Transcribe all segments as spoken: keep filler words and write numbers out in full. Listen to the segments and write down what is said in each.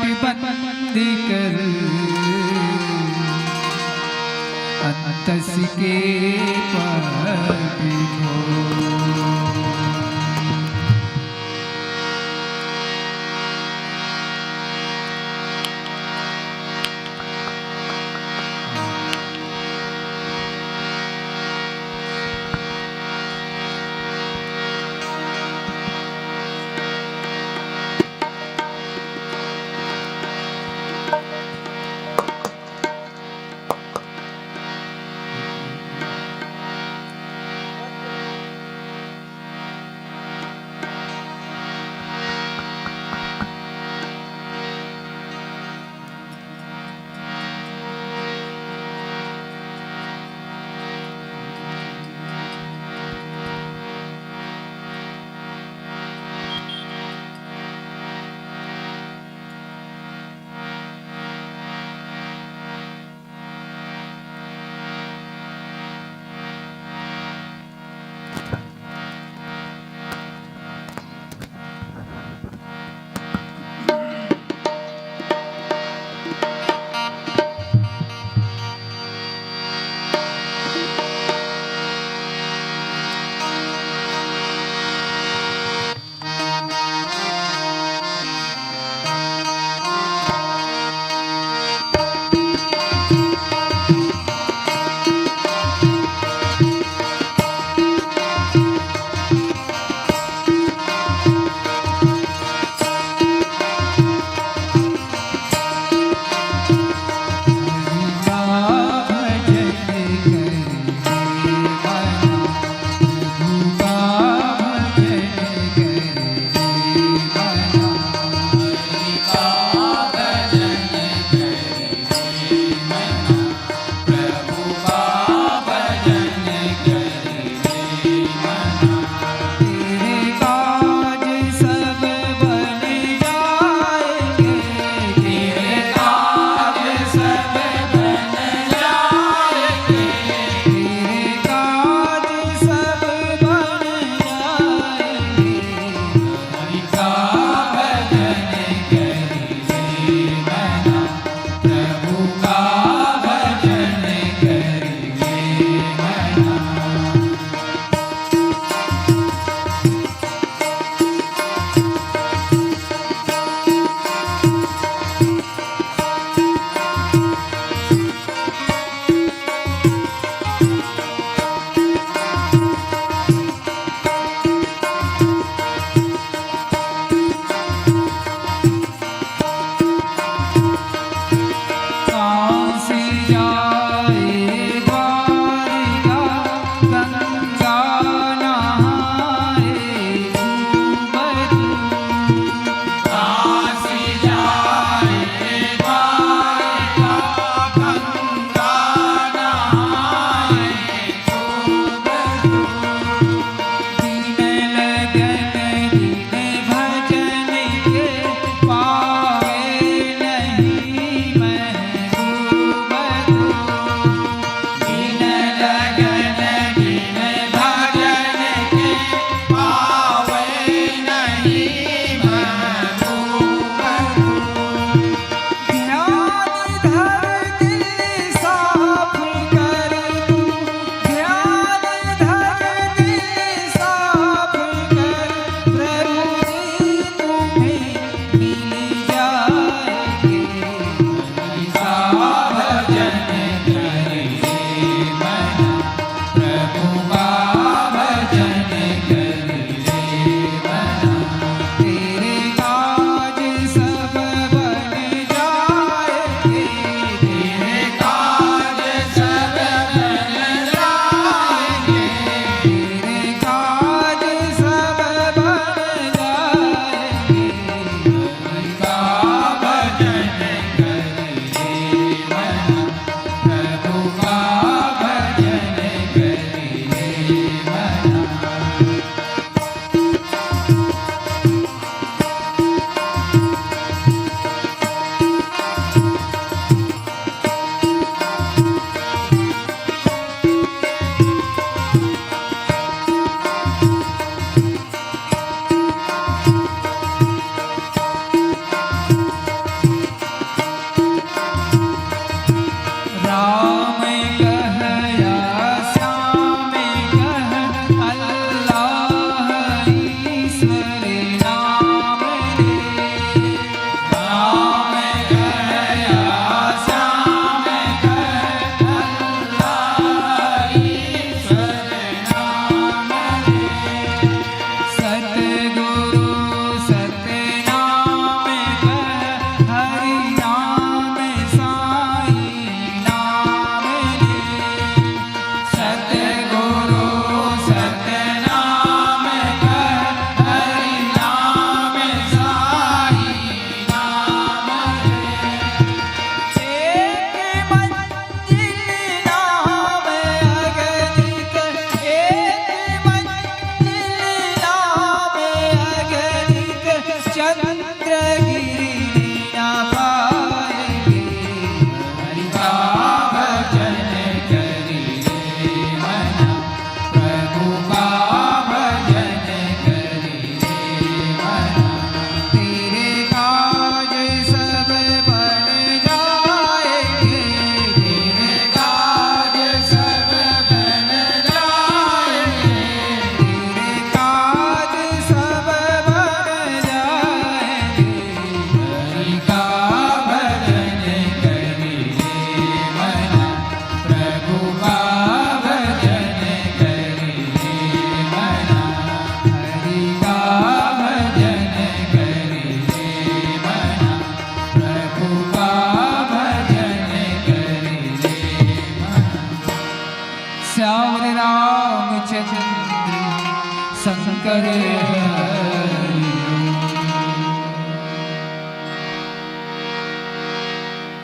बंदी कर अंतस के पापी को।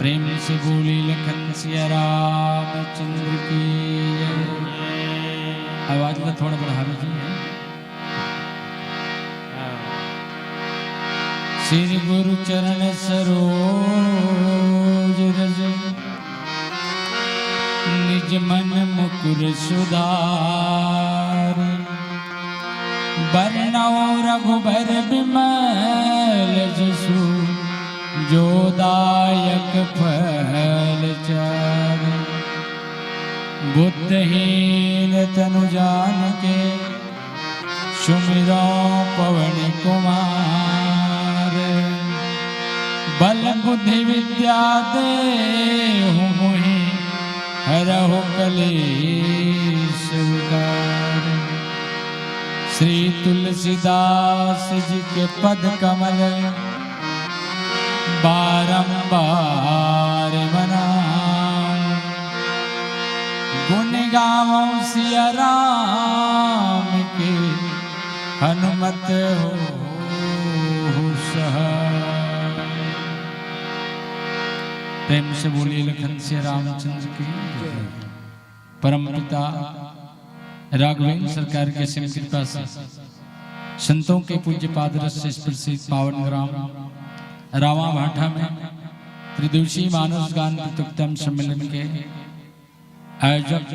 प्रेम से बोली लखन सिया रामचंद्र की जय। आवाज ला थोड़ा बढ़ावे जी। श्री गुरु चरण सरोज रज, निज मन मुकुर सुधार। बरनउँ रघुबर बिमल जसु, जो दायक फल चारि। बुद्धिहीन तनु जानिके, सुमिरउँ पवन कुमार। बल बुद्धि विद्या देहु मोहि, हरहु कलेस विकार। श्री तुलसीदास जी के पद कमल बारंबार मनाउँ। गुन गावउँ सिया राम के, हनुमत होहु सहाय। प्रेम से बोलिए लखन सिया रामचंद्र की जय। परम पिता राघवेंद्र सरकार के असीम कृपा से संतों के पूज्य पाद रस से स्पर्शित पावन ग्राम रावा भाठा में त्रिदिवसीय मानस गान प्रतियोगिता सम्मेलन के आयोजक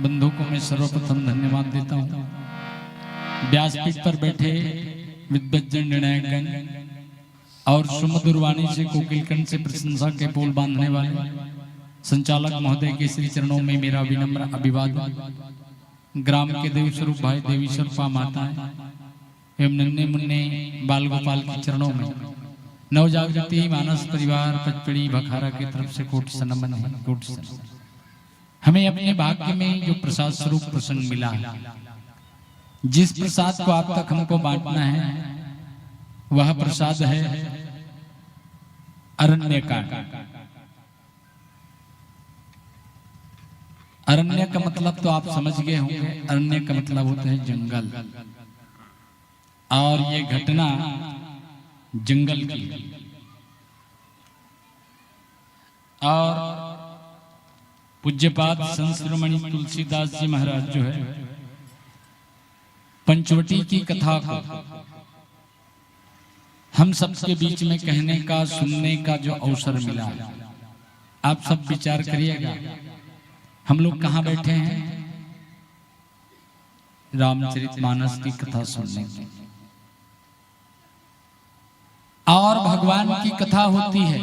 बंधु को मैं सर्वप्रथम धन्यवाद देता हूँ। व्यासपीठ पर बैठे विद्वज्जन निर्णायकगण और सुमधुर वाणी से कोकिलकंठ से प्रशंसा के पोल बांधने वाले संचालक महोदय के श्री चरणों में मेरा विनम्र अभिवादन। ग्राम के देव स्वरूप भाई, देवी स्वरूपा माताएं एवं नन्हे मुन्ने बाल गोपाल के चरणों में नवजागृति मानस परिवार पचपेड़ी भखारा की तरफ से कोटि से नमन है, कोटि से नमन। हमें अपने भाग्य में जो प्रसाद स्वरूप प्रसंग मिला है, जिस प्रसाद को आप तक हमको बांटना है, वह प्रसाद है अरण्य कांड। अरण्य का मतलब तो आप समझ गए होंगे, अरण्य का मतलब होता है जंगल। और ये घटना जंगल की है। और पूज्यपाद संत शिरोमणि तुलसीदास जी महाराज जो है, पंचवटी की कथा को हम सबके बीच में कहने का, सुनने का जो अवसर मिला है, आप सब विचार करिएगा, हम लोग कहाँ बैठे हैं? रामचरितमानस की कथा सुनने के। और भगवान की कथा होती है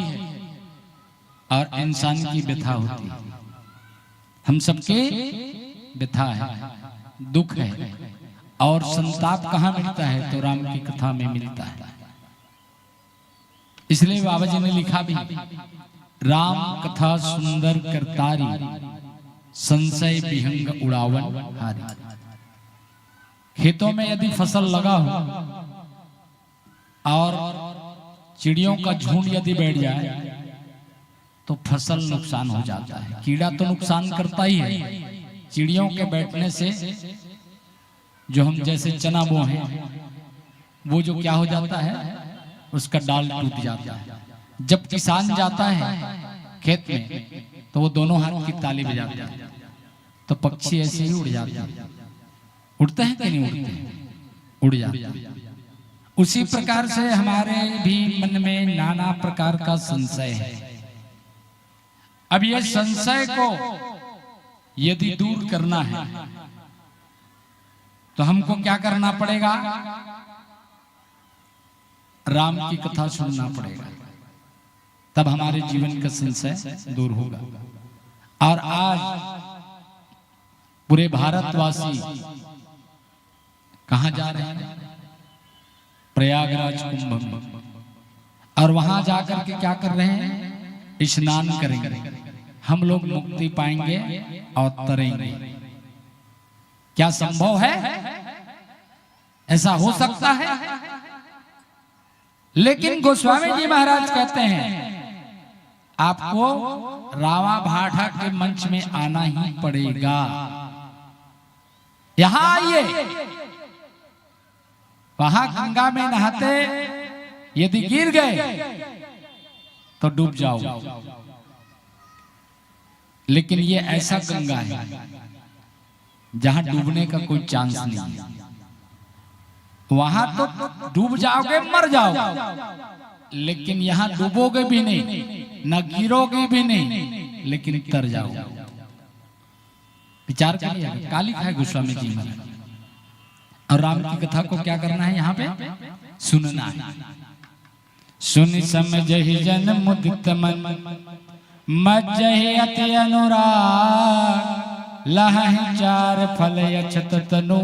और इंसान की व्यथा होती है। हम सबके व्यथा है, दुख है, और संताप कहाँ मिलता है? तो राम की कथा में मिलता है। इसलिए बाबा जी ने लिखा भी, राम कथा सुंदर करतारी, संशय विहंग उड़ावन हारी। खेतों में यदि फसल लगा हो और चिड़ियों का झुंड यदि बैठ जाए तो फसल नुकसान हो जाता है। कीड़ा तो नुकसान करता ही है, चिड़ियों के बैठने से जो हम जैसे चना बोए हैं, वो जो क्या हो जाता है, उसका डाल टूट जाता है। जब किसान जाता है खेत में तो वो दोनों हाथ की ताली बजाता है, तो पक्षी ऐसे ही उड़ जाते हैं। उड़ते हैं कि नहीं उड़ते हैं? उड़ जाते हैं। उसी प्रकार से हमारे भी मन में नाना प्रकार का संशय है। अब ये संशय को यदि दूर करना है तो हमको क्या करना पड़ेगा? राम की कथा सुनना पड़ेगा, तब हमारे जीवन का संशय दूर होगा। और आज पूरे भारतवासी कहाँ जा रहे हैं? प्रयागराज कुंभ में। और वहां जाकर के क्या कर रहे हैं? स्नान करेंगे। हम लोग मुक्ति पाएंगे और तरेंगे। क्या संभव है? ऐसा हो सकता है? लेकिन गोस्वामी जी महाराज कहते हैं, आपको रावा भाठा के मंच में आना ही पड़ेगा। यहां आइए, वहां गंगा में नहाते यदि गिर गए तो डूब जाओ। लेकिन ये ऐसा गंगा है जहां डूबने का कोई चांस नहीं है। वहां तो डूब जाओगे, मर जाओगे, लेकिन यहां डूबोगे भी नहीं, ना गिरोगे भी नहीं, लेकिन तर जाओगे। विचार करिए, का लिखा है गोस्वामी जी महाराज। और राम की कथा को क्या करना है? यहाँ पे सुनना है। सुनि समझहि जन मुदित मन, मज्जहि अति अनुराग। लहहि चार फल अछत तनु,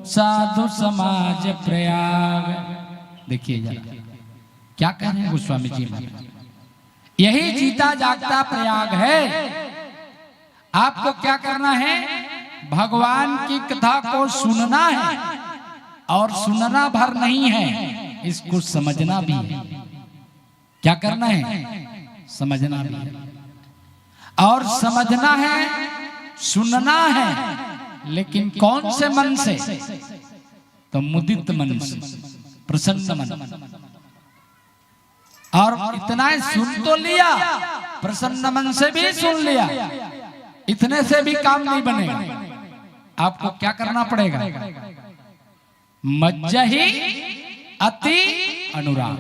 साधु समाज प्रयाग। देखिए जरा, क्या कह रहे हैं गोस्वामी जी महाराज। यही जीता जागता प्रयाग है। आपको क्या करना है? भगवान की कथा को सुनना है, और सुनना भर नहीं है, इसको समझना भी है। क्या करना है? समझना भी है। और समझना है, सुनना है, लेकिन कौन से मन से? तो मुदित मन से, प्रसन्न मन। और इतना ही सुन तो लिया, प्रसन्न मन से भी सुन लिया, इतने से भी काम नहीं बनेगा। आपको क्या करना पड़ेगा? मज्जहि अति अनुराग,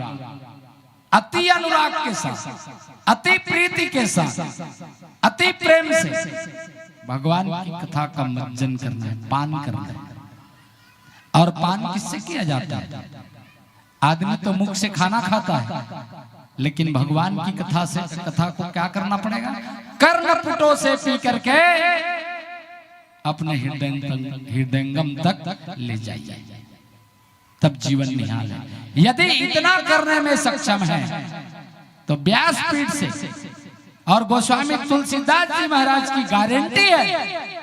अति अनुराग के साथ, अति प्रीति के साथ, अति प्रेम से भगवान की कथा का मज्जन करना है, पान करना है। और पान किससे किया जाता है? आदमी तो मुख से खाना खाता है, लेकिन भगवान की कथा से, कथा को क्या करना पड़ेगा? कर्ण पुटों से पी करके अपने हृदय, हृदयंगम तक ले जाइए, तब जीवन निहाल है। यदि इतना करने में सक्षम है, तो व्यासपीठ से और गोस्वामी तुलसीदास जी महाराज की गारंटी है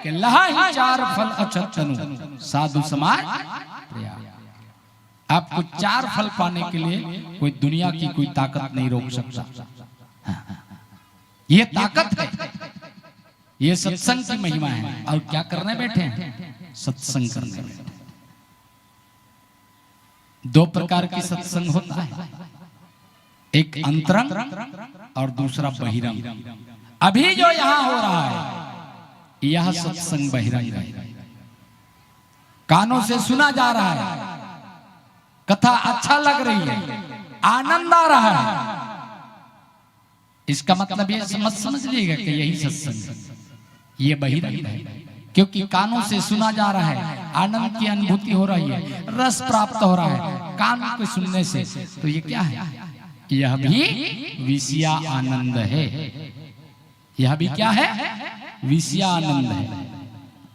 कि लहहि चार फल अछत तनु, साधु समाज प्रयाग। आपको चार फल पाने के लिए कोई दुनिया की कोई ताकत नहीं रोक सकता। ये ताकत है, ये सत्संग की महिमा है। और क्या करने बैठे हैं? सत्संग करने बैठे हैं। दो प्रकार की सत्संग होता है, एक अंतरंग और दूसरा बहिरंग। अभी जो यहां हो रहा है, यह सत्संग बहिरंग है। कानों से सुना जा रहा है, कथा अच्छा लग रही है, आनंद आ रहा है, इसका मतलब ये मत समझ लीजिएगा कि यही सत्संग है, ये बहिरंग है। क्योंकि कानों से सुना जा रहा है, आनंद की अनुभूति हो रही है, रस प्राप्त हो रहा है कान के सुनने से, तो ये क्या है? यह भी विषया आनंद है। यह भी क्या है? विषया आनंद है।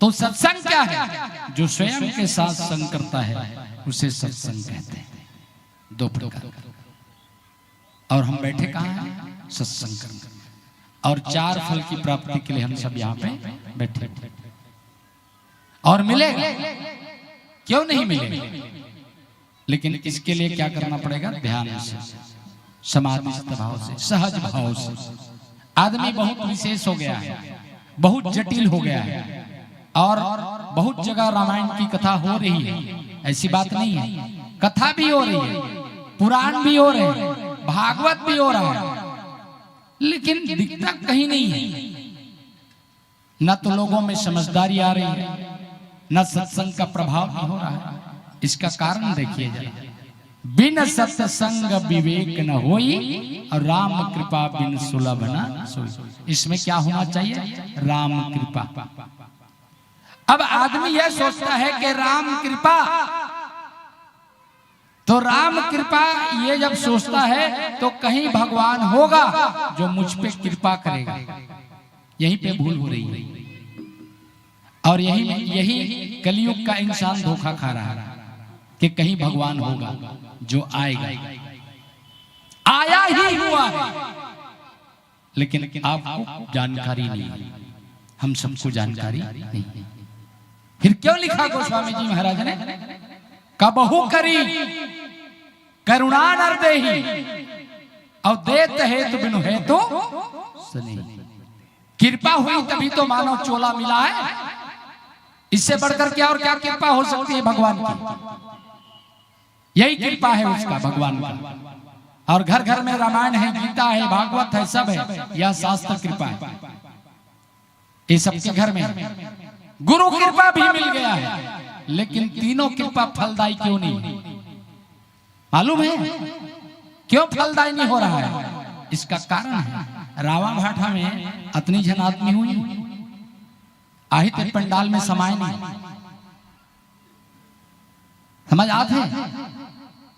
तो सत्संग क्या है? जो स्वयं के साथ संग करता है, उसे सत्संग कहते हैं। दो प्रकार। और हम बैठे कहाँ हैं? सत्संग करने। और चार फल की प्राप्ति के लिए हम सब यहाँ पे बैठे हैं। और मिलेगा? क्यों नहीं मिलेगा? लेकिन इसके लिए क्या करना पड़ेगा? ध्यान से, समाधिस्थ भाव से, सहज भाव से। आदमी बहुत विशेष हो गया है, बहुत जटिल हो गया है, और बहुत जगह रामायण की कथा हो रही है, ऐसी बात नहीं है। कथा भी हो रही है, पुराण भी हो रहे हैं, भागवत भी हो रहा है, लेकिन दिखता कहीं नहीं है। न तो लोगों में समझदारी आ रही है, न सत्संग का प्रभाव हो रहा है। इसका कारण देखिए जरा, बिन सत्संग विवेक न होई, और राम कृपा बिन सुलभ न सोई। इसमें क्या होना चाहिए? राम कृपा। अब आदमी यह सोचता है कि राम कृपा, तो राम कृपा, ये जब सोचता है तो कहीं भगवान होगा जो मुझ पे कृपा करेगा। यहीं पे भूल हो रही है। और यही, यही कलयुग का इंसान धोखा खा रहा है कि कहीं भगवान होगा जो आएगा। आया ही हुआ है, लेकिन आपको जानकारी नहीं है, हम सबको जानकारी नहीं है। फिर क्यों लिखा गोस्वामी जी महाराज ने, "कबहु करी करुणा नर देही, और देत हेतु बिनु हेतु सनेही।" कृपा हुई तभी तो मानव चोला मिला है। इससे बढ़कर क्या और क्या कृपा हो सकती है भगवान की? यही कृपा है उसका, भगवान का। और घर घर में रामायण है, गीता है, भागवत है, सब है। यह शास्त्र कृपा है। ये सबके घर में गुरु कृपा भी मिल गया है, लेकिन तीनों कृपा फलदायी क्यों नहीं है? मालूम है क्यों फलदायी नहीं हो रहा है? इसका कारण है, रावा भाठा में अतनी झन आदमी हुई, आही ते पंडाल में समाए नहीं। समझ आत हे?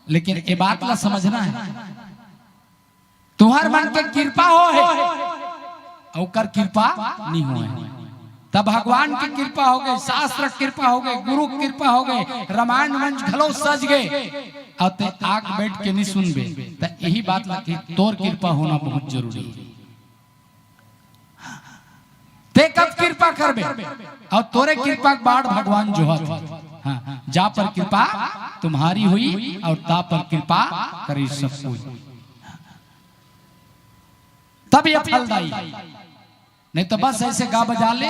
लेकिन ये बात ला समझना है, तुहर मन के कृपा हो हे, ओकर कृपा नहीं हो हे। तब भगवान की कृपा हो गई, शास्त्र कृपा हो गई, गुरु कृपा हो गई, रामायण मंच घलो सज गए। और ते आग बैठ के नहीं सुनबे, त यही बात ला कि तोर कृपा होना बहुत जरूरी है। ते कब कृपा करबे? और तोरे कृपा के बाढ़ भगवान जोहत हे। हाँ, जा पर कृपा तुम्हारी हुई और ता पर कृपा करे सब कोई। तब ये फलदायी, नहीं तो बस ऐसे गा बजा ले,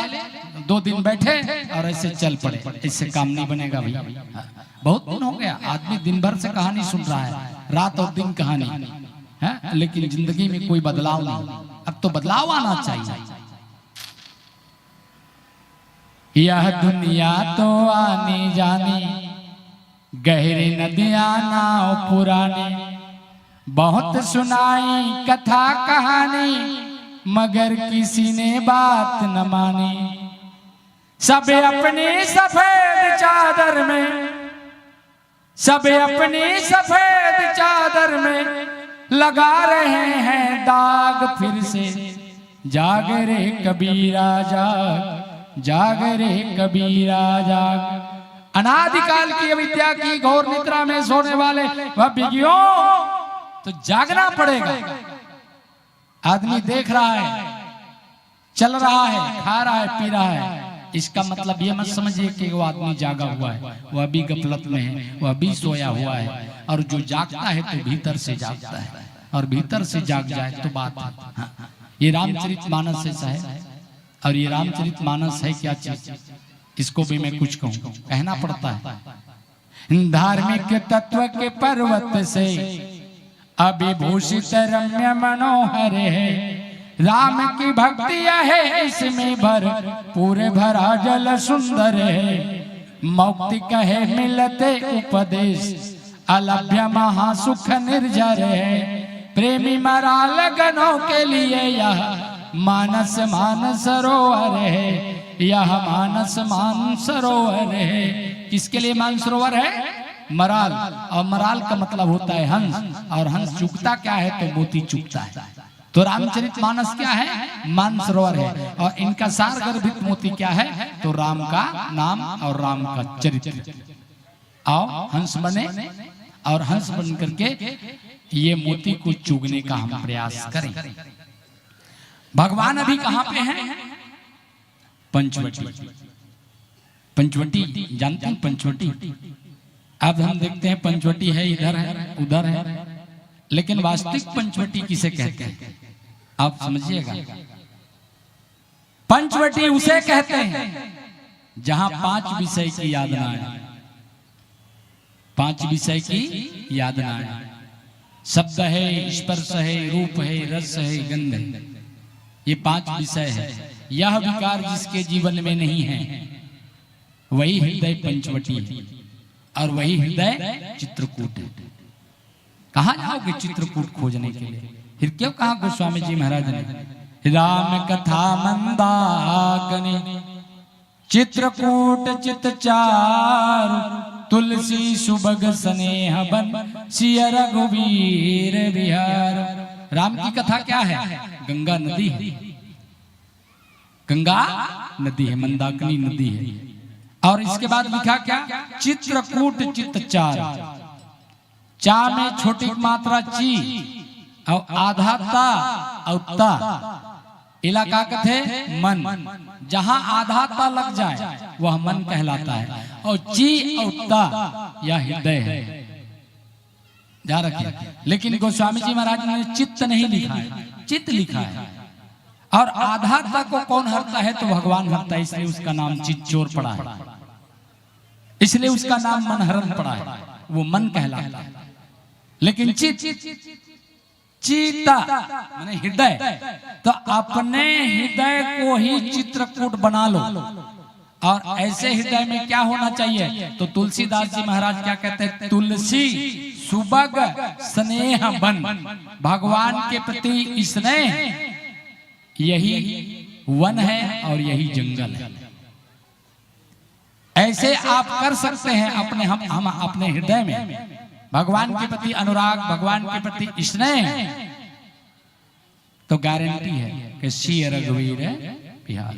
दो दिन बैठे और ऐसे चल पड़े, इससे काम नहीं बनेगा भाई। हाँ, बहुत दिन हो गया, आदमी दिन भर से कहानी सुन रहा है, रात और दिन कहानी है, लेकिन जिंदगी में कोई बदलाव नहीं। अब तो बदलाव आना चाहिए। यह दुनिया तो आनी जानी, गहरी नदियां नाव पुरानी। बहुत सुनाई कथा कहानी, मगर किसी ने बात न मानी। सब अपनी सफेद चादर में, सब अपनी सफेद चादर में लगा रहे हैं दाग फिर से। जाग रे कबीरा जाग, जाग रे कबीरा जाग। अनादिकाल की अविद्या की घोर निद्रा में सोने वाले वह बिगियों, तो जागना पड़ेगा। आदमी देख रहा है, चल रहा है, खा रहा है, पी रहा है, इसका मतलब ये मत समझिए कि वो आदमी जागा हुआ है। वह अभी गफलत में है, वह अभी सोया हुआ है। और जो जागता है तो भीतर से जागता है, और भीतर से जाग जाए तो बात है। हाँ, ये रामचरित मानस ऐसा है। और ये रामचरित मानस है क्या चीज, इसको भी मैं कुछ कहूँ, कहना पड़ता है। धार्मिक तत्व के पर्वत से अभिभूषित रम्य मनोहर है। राम की भक्ति है इसमें भर, पूरे भरा जल सुंदर है। मौक्तिक है मिलते उपदेश, अलभ्य महासुख निर्जर है। प्रेमी मराल गणों के लिए यह मानस मानसरोवर है, यह मानस मानसरोवर है। किसके लिए मानसरोवर है? मराल। और मराल का मतलब होता है हंस, और हंस चुगता क्या है? तो मोती चुगता है। तो रामचरित मानस क्या है? मानसरोवर है। और इनका सार गर्भित मोती क्या है? तो राम का नाम और राम का चरित्र। आओ हंस बने, और हंस बन करके ये मोती को चुगने का हम प्रयास करें। भगवान अभी कहाँ पे हैं? पंचवटी। पंचवटी जानते हैं? पंचवटी, अब हम देखते हैं पंचवटी है, इधर है, उधर है, लेकिन वास्तविक पंचवटी किसे कहते हैं, आप समझिएगा। पंचवटी उसे कहते हैं जहां पांच विषय की याद ना आए। पांच विषय की याद ना आए। शब्द है, स्पर्श है, रूप है, रस है, गंध है, ये पांच विषय है। यह विकार जिसके जीवन में नहीं है, वही हृदय पंचवटी है और वही हृदय चित्रकूट है। कहाँ जाओगे चित्रकूट खोजने के लिए? फिर क्यों कहा गोस्वामी जी महाराज ने, राम कथा मंदाकिनी चित्रकूट चित चारु, तुलसी सुभग स्नेह बन सिय रघुबीर बिहारु। राम की कथा क्या है? गंगा नदी है, गंगा नदी है, मंदाकिनी नदी है। और इसके बाद लिखा क्या? चित्रकूट चित चारु। चा में छोटी मात्रा ची और आधा ता और ता, इला का कथे? मन। जहां आधा ता लग जाए वह मन कहलाता है, और ची और ता यह हृदय है। ध्यान रखिए, लेकिन गोस्वामी जी महाराज ने चित्त नहीं लिखा है, चित लिखा है। और आधा ता को कौन हरता है? तो भगवान हरता है, इसलिए उसका नाम चित चोर पड़ा है, इसलिए उसका नाम मनहरण पड़ा है, वो मन कहलाता है। लेकिन चित, चित माने हृदय, तो अपने हृदय को ही चित्रकूट बना लो। और ऐसे हृदय में क्या होना चाहिए? तो तुलसीदास जी महाराज क्या कहते हैं? "तुलसी सुबग स्नेह बन।" भगवान के प्रति स्नेह, यही वन है और यही जंगल है। ऐसे आप कर सकते हैं अपने, हम, हम अपने हृदय में भगवान के प्रति अनुराग, भगवान के प्रति स्नेह, तो गारंटी है कि सिय रघुवीर बिहार,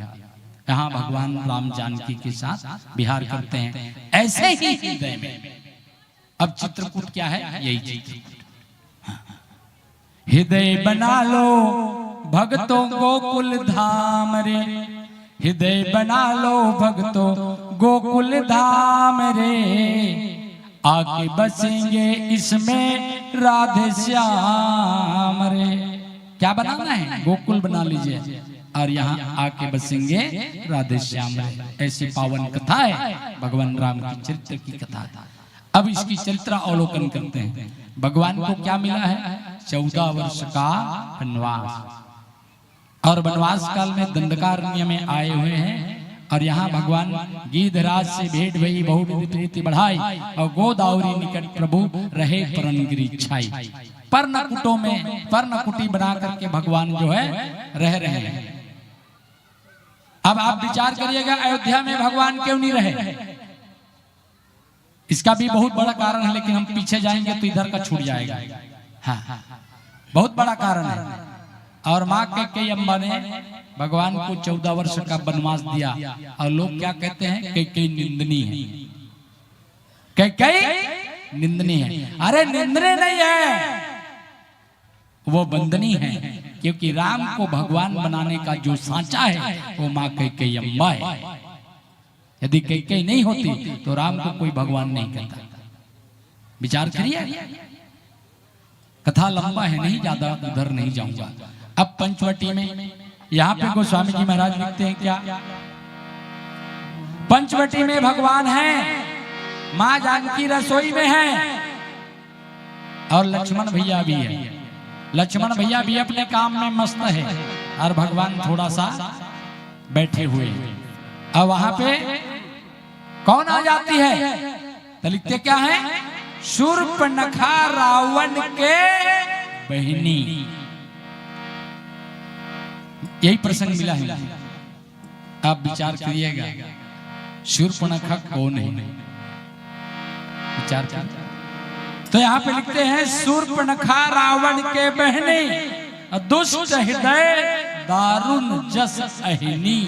यहाँ भगवान राम जानकी के साथ विहार करते हैं। ऐसे ही हृदय में, अब चित्रकूट क्या है? यही चित्रकूट। "हृदय बना लो भक्तों गोकुल धाम रे, हृदय बना लो भक्तों गोकुल धाम रे, आके बसेंगे इसमें राधे श्याम रे।" क्या बनाना है? गोकुल बना लीजिए और यहाँ आके बसेंगे राधे श्याम रे। ऐसी पावन कथा है, भगवान राम की चरित्र की कथा। अब इसकी चरित्र अवलोकन करते हैं। भगवान को क्या मिला है? चौदह वर्ष का वनवास। और वनवास काल में दंडकारण्य में आए हुए हैं और यहाँ भगवान गीधराज से भेंट भई, बहुत प्रीति बढ़ाई, और गोदावरी निकट प्रभु रहे परन गिरि छाई। पर्णकुटों में, पर्णकुटी बना करके भगवान जो है रह रहे हैं। अब आप विचार करिएगा, अयोध्या में भगवान क्यों नहीं रहे? इसका भी बहुत बड़ा कारण है, लेकिन हम पीछे जाएंगे तो इधर का छूट जाएगा। हाँ, बहुत बड़ा कारण है। और माँ कैकेयी अम्बा ने भगवान को चौदह वर्ष का वनवास दिया, और लोग क्या कहते हैं? कैकेयी निंदनीय है, कैकेयी निंदनीय है। अरे, निंदनीय नहीं है, वो वंदनीय है, क्योंकि राम को भगवान बनाने का जो सांचा है, वो माँ कैकेयी अम्बा है। यदि कैकेयी नहीं होती तो राम को कोई भगवान नहीं कहता। विचार करिए, कथा लंबा है, नहीं ज्यादा उधर नहीं जाऊंगा। अब पंचवटी में यहाँ पे गोस्वामी जी महाराज लिखते हैं क्या? पंचवटी में भगवान है, माँ जानकी रसोई में है और लक्ष्मण भैया भी है। लक्ष्मण भैया भी अपने काम में मस्त है और भगवान थोड़ा सा बैठे हुए हैं। अब वहां पे कौन आ जाती है? तो लिखते क्या है? शूर्पणखा रावण के बहिनी। यही प्रसंग मिला है। आप विचार करिएगा, शूर्पणखा कौन है? विचार करिए। तो यहाँ पे लिखते हैं, शूर्पणखा रावण के बहिनी, दुष्ट हृदय दारुण जस अहिनी।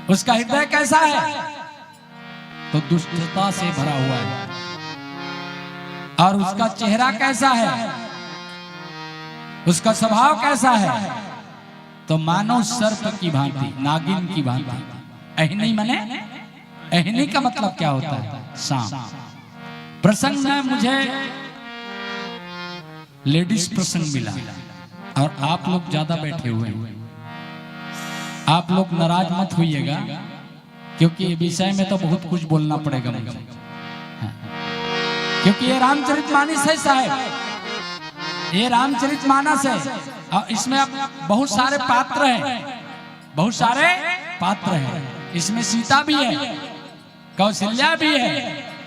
उसका हृदय कैसा है? तो दुष्टता से भरा हुआ है। और उसका चेहरा कैसा है? उसका स्वभाव कैसा है? तो मानो सर्प की भांति, नागिन की भांति। अहिनी माने, अहिनी का मतलब क्या होता है? सांप। प्रसंग में मुझे लेडीज प्रसंग मिला और आप लोग ज्यादा बैठे हुए हैं। आप लोग नाराज मत होइएगा, क्योंकि ये विषय में तो बहुत कुछ बोलना पड़ेगा मुझे। हाँ। क्योंकि ये रामचरित मानस है साहब, ये रामचरित मानस है और इसमें अब बहुत सारे पात्र हैं, बहुत सारे पात्र हैं। इसमें सीता भी है, कौशल्या भी है,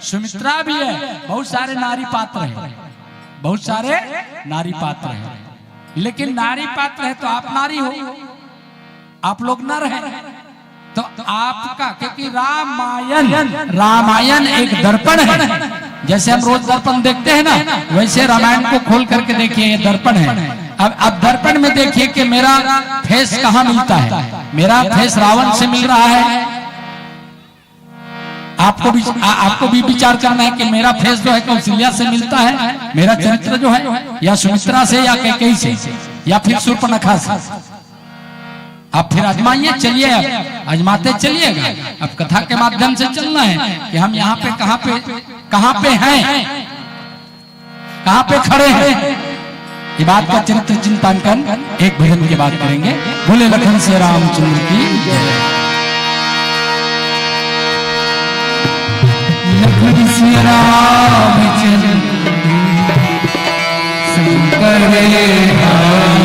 सुमित्रा भी है, बहुत सारे नारी पात्र हैं, बहुत सारे नारी पात्र हैं। लेकिन नारी पात्र है तो आप नारी हो, आप लोग नर हैं, तो आपका, क्योंकि रामायण, रामायण एक दर्पण है। जैसे हम रोज दर्पण देखते हैं ना, वैसे रामायण को खोल करके देखिए, ये दर्पण है। अब, अब दर्पण में देखिए कि मेरा फेस कहाँ मिलता है। मेरा फेस रावण से मिल रहा है। आपको भी, आ, आपको भी विचार करना है कि मेरा फेस जो है कौशल्या से मिलता है, मेरा चरित्र जो है, या सुमित्रा से, या कैकेयी से, या फिर शूर्पणखा से। आप फिर आजमाइए, चलिए, आप आजमाते चलिएगा। अब कथा के माध्यम से चलना है कि हम यहाँ पे, कहाँ पे, कहाँ पे हैं, कहाँ पे खड़े हैं। ये बात का चरित्र चिंतांकन एक भजन के बाद करेंगे। बोले लखन सिया रामचंद्र की जय। लखन सिया रामचंद्र की करे भाई।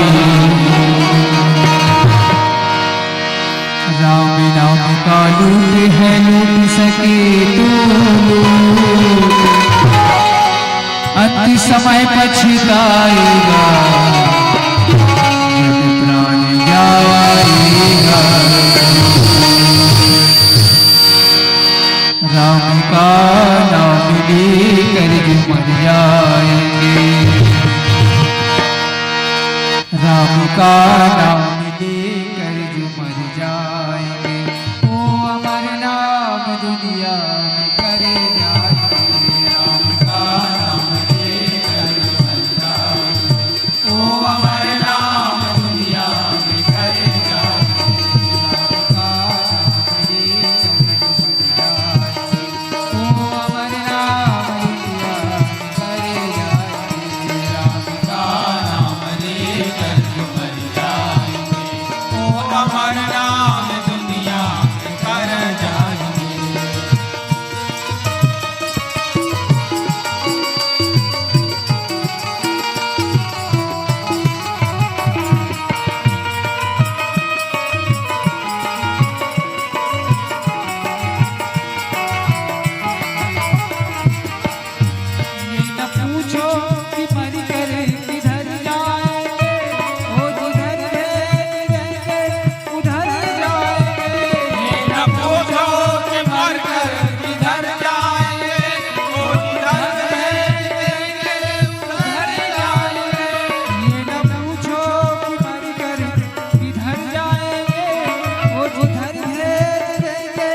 राम नाम का लूट है, लूट सके तो लूट, अंत समय पछताएगा जब प्राण जाएगा। राम का नाम लेकर जो मर जाएंगे, राम का नाम लेकर जो मर जाएंगे, वो अमर नाम दुनिया में करे जाएंगे। राम का नाम लेकर जो मर जाएंगे, वो अमर नाम दुनिया में करे जाएंगे। राम का नाम लेकर जो मर जाएंगे, वो अमर नाम दुनिया में करे जाएंगे। राम का नाम लेकर जो मर जाएंगे, वो अमर नाम दुनिया में कर जाएंगे। ये न पूछो कि मर कर किधर जाएंगे, वो जिधर भेज देंगे, उधर जाएंगे। ये न पूछो कि मर कर किधर जाएंगे, वो जिधर भेज देंगे, उधर जाएंगे। ये न पूछो कि मर कर किधर जाएंगे, वो जिधर भेज देंगे,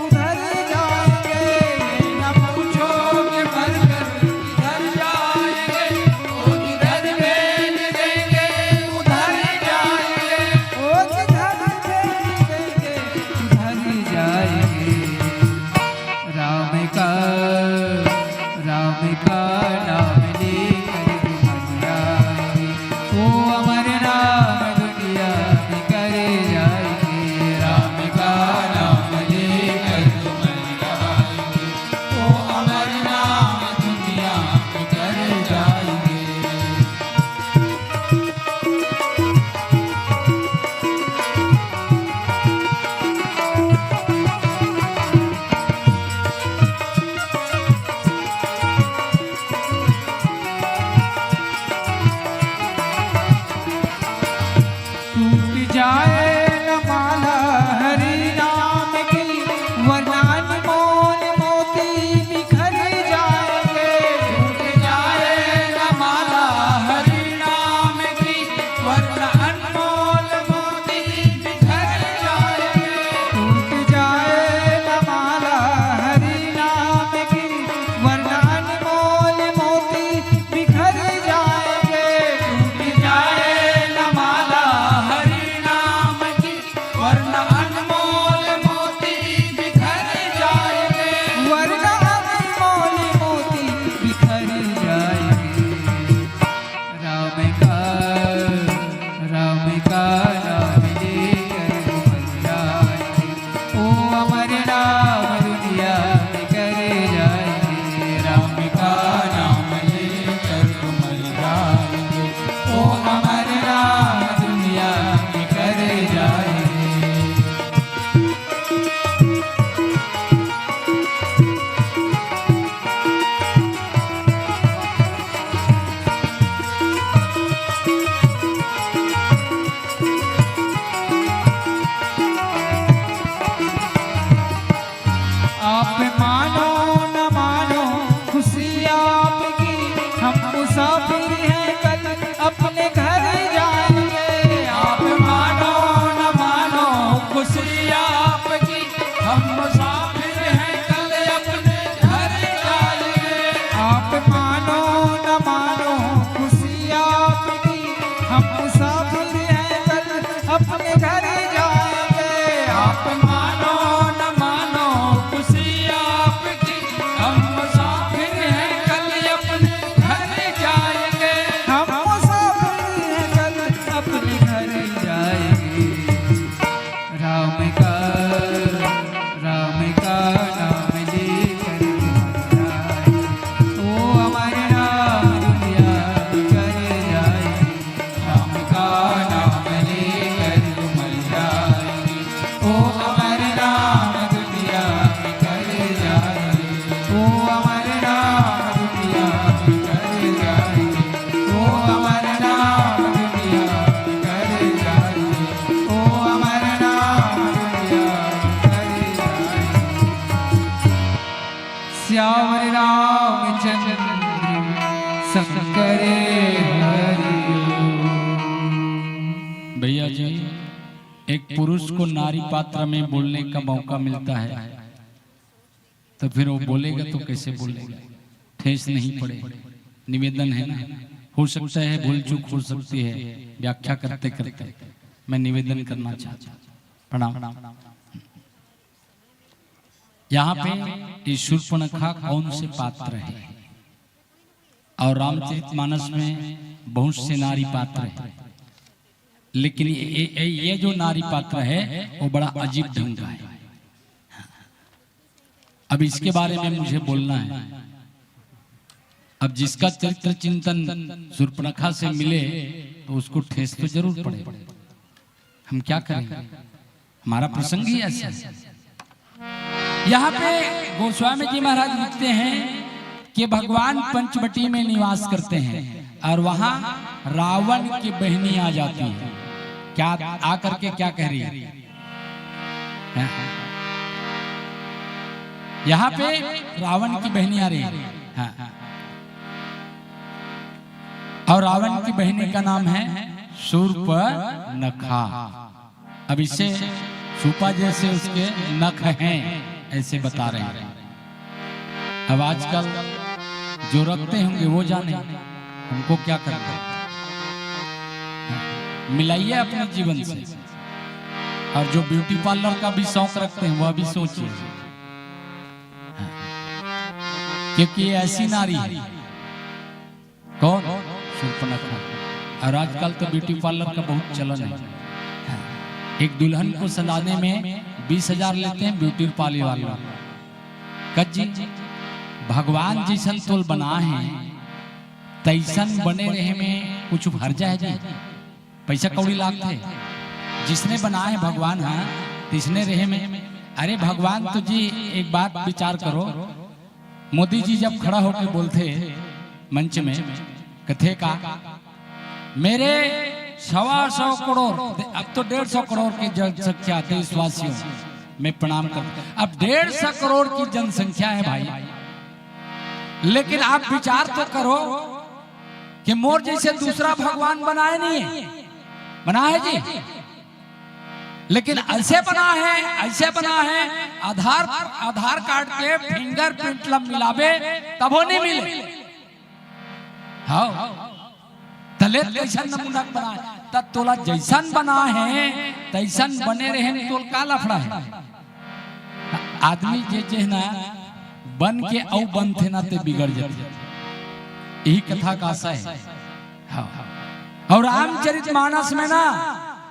उधर जाएंगे। ये न पूछो कि मर कर किधर जाएंगे, वो जिधर भेज देंगे, उधर जाएंगे। वो जिधर भेज देंगे, उधर जाएंगे। राम का, राम का नाम लेकर जो मर जाएंगे, वो अमर नाम दुनिया में कर जाएंगे। राम का नाम लेकर जो मर जाएंगे, वो अमर नाम दुनिया में कर जाएंगे। टूट जाए न माला हरि नाम की, वरना अनमोल मोती बिखर जाएंगे। टूट जाए न माला हरि नाम की, वरना अनमोल मोती बिखर जाएंगे। टूट जाए न माला हरि नाम की, वरना अनमोल मोती बिखर जाएंगे। टूट जाए न माला हरि नाम की, वरना अनमोल मोती बिखर जाएंगे। वरना अनमोल मोती बिखर जाएंगे। राम का, भैया जी, एक पुरुष को नारी पात्र में बोलने का मौका मिलता है, तो फिर वो बोलेगा तो कैसे बोलेगा? ठेस नहीं पड़े। निवेदन है ना, हो सकता है भूल चूक हो सकती है व्याख्या करते करते। मैं निवेदन करना चाहता हूँ। प्रणाम। यहाँ पे ये शूर्पणखा कौन से पात्र है? और रामचरितमानस में बहुत से नारी पात्र है, लेकिन ये, ये, ये जो नारी पात्र है, वो बड़ा अजीब ढंग का है। अब इसके बारे में मुझे बोलना है। अब जिसका चरित्र चिंतन शूर्पणखा से मिले, तो उसको ठेस तो जरूर पड़े। हम क्या करें, हमारा प्रसंग ही ऐसा है। यहाँ पे गोस्वामी जी महाराज लिखते हैं कि भगवान पंचवटी में निवास करते हैं और वहां रावण की बहनी आ जाती है। क्या आकर के क्या कह रही है? हाँ। यहाँ पे रावण की बहनी आ रही है। हाँ। और रावण की बहनी का नाम है शूर्पणखा। अब इससे छुपा जैसे उसके नख हैं, ऐसे बता रहे हैं। अब आजकल जो रखते होंगे वो जाने, हमको क्या करना है? मिलाइए अपने जीवन से। और जो ब्यूटी पार्लर का भी शौक रखते हैं, वह भी सोचिए, क्योंकि ये ऐसी नारी है। कौन? शूर्पणखा। और आजकल तो ब्यूटी पार्लर का बहुत चलन है। एक दुल्हन को सजाने में बीस हजार लेते हैं ब्यूटी पार्लर वाले। कह जी, भगवान जैसन तोल बना है, तैसन बने रहे में कुछ हर्जा है जी? पैसा कौड़ी लागथे, जिसने बनाए भगवान, हाँ, तिसने रहे में। अरे भगवान तो जी, एक बात विचार करो, मोदी जी जब खड़ा होके बोलथे मंच में, कथे का, मेरे सवा सौ करोड़, अब तो डेढ़ सौ करोड़ की जनसंख्या, देशवासियों में प्रणाम कर, अब डेढ़ सौ करोड़ की जनसंख्या है भाई, लेकिन आप विचार तो करो कि मोर जैसे दूसरा भगवान बनाए नहीं है, बना है जी, लेकिन ऐसे बना है, ऐसे बना है, आधार, आधार कार्ड के फिंगरप्रिंट ला मिलाबे तभो नहीं मिले। हाँ, तले कैसन नमूना बनाए, त तोला जैसन बना है तैसन बने रहे, तोल का लफड़ा है? आदमी जे जे ना बन के अउ बनथे ना, ते बिगड़ जाथे। यही कथा का आशा है। हाँ। और रामचरित मानस में ना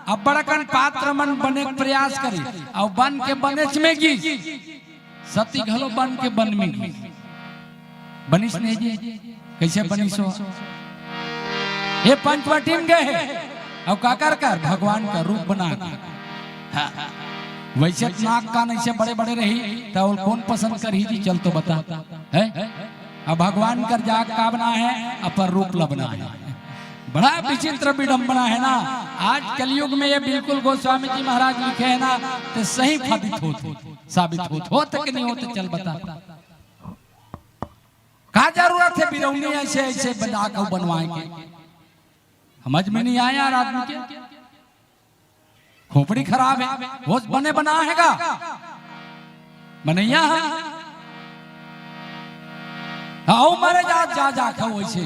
अब्बड़ अकन पात्र मन बने के प्रयास करे, अउ बन के बनेच में गिस, सती घलो बन के बन में गिस। बनिस नहीं जी, कैसे बनिस हो? ये पंचवटी में गए हे, अउ काकर कर भगवान का रूप बना के। हाँ। वैसे त नाक कान ऐसे बड़े बड़े रही, त अउ कौन पसंद करही जी? चल तो बता, है? अब भगवान कर जाग का बना है, अपन रूप ला बना है। बड़ा विचित्र विडंबना है ना। आज कलयुग में ये बिल्कुल गोस्वामी जी महाराज लिखे है ना, तो सही साबित होत, साबित होत, होत कि नहीं होत? चल बता, का जरूरत है बिरौनी ऐसे ऐसे बना के बनवाए के? समझ में नहीं आया यार आदमी के। खोपड़ी खराब है, वो बने बना है का? बनैया है। हाँ, ओ मरे जा, जा, जा, खाओ ऐसे।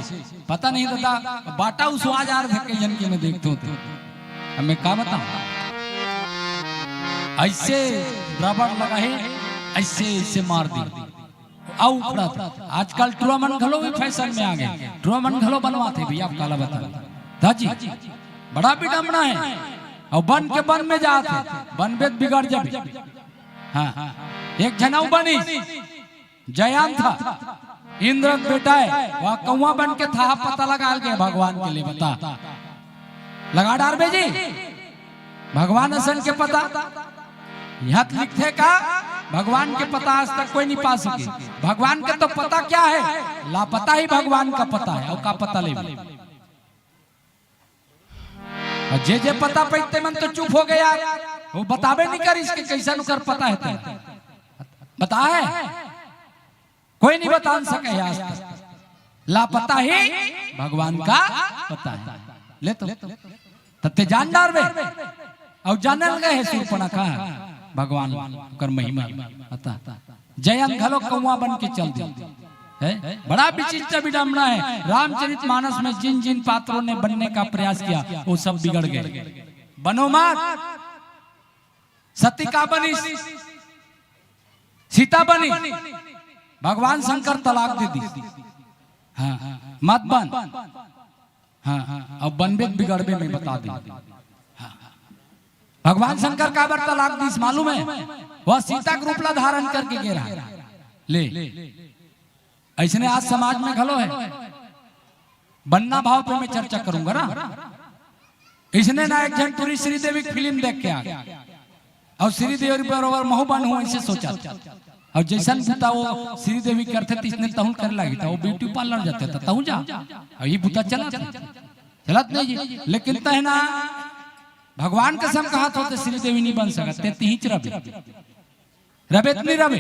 पता नहीं दादा, बाटा उस आवाज आ रहे थे, कई जन के मैं देखता हूँ तो। अब मैं का बताऊँ? ऐसे रबड़ लगा है, ऐसे, ऐसे मार दी। अउ उखड़ा था। आजकल टुरा मन घलो भी फैशन में आ गए, टुरा मन घलो बनवाथे भैया, आप काला बता। दाजी, बड़ा विडंबना है। अउ बन के बन में जात है, बनबे त बिगड़ जाबे। हाँ, एक झन अउ बनिस, जयंत था, इंद्र के बेटा है, वह कौआ बन के था, पता लगा के भगवान के लिए बता, लगा डारबे जी। भगवान असन के पता, यहाँ त लिखथे का, भगवान के पता आज तक कोई नहीं पा सके। भगवान के तो पता क्या है, लापता ही भगवान का पता है, अउ का पता लेबे। अउ जे जे पता पैते मन तो चुप हो गया, वो बताबे नहीं करिस के कैसन ओकर पता है तेला। बता है, कोई नहीं बता सके है आज तक। लापता ही भगवान का पता है। ले तो त ते जान डारबे। अउ जानल गए हे सूर्पणखा भगवान ओकर महिमा। अतः जयंत घलो कौआ बन के चल दे। है बड़ा विचित्र विडंबना है। रामचरित मानस में जिन जिन पात्रों ने बनने का प्रयास किया, वो सब बिगड़ गए। बनो मत। सती का बनिस? सीता बनिस। भगवान शंकर तलाक दे दिस। हाँ, मत बन। हाँ, अब बनबे त बिगड़बे, मैं बता देंव। हाँ। भगवान शंकर काबर तलाक दिस मालूम है? वह सीता के रूप ला धारण करके गे रहा। ले, अइसने आज समाज में घलो है। बनना भाव पे मैं चर्चा करूंगा ना। इसने ना एक झन टूरी श्रीदेवी के फिल्म देख के आ गया। अउ श्रीदेवी बरोबर महूं बनहूं, अइसे सोचा। अउ जइसन बुता वो श्रीदेवी करथे, तइसने तहूं करे लागी। त वो ब्यूटी पार्लर जाथे, त तहूं जा। अउ ये बुता चलत हे। चलत नहीं जी। लेकिन तहना भगवान कसम कहत हों त श्रीदेवी नहीं बन सकत, ते तिहीच रबे। रबे त नहीं रबे।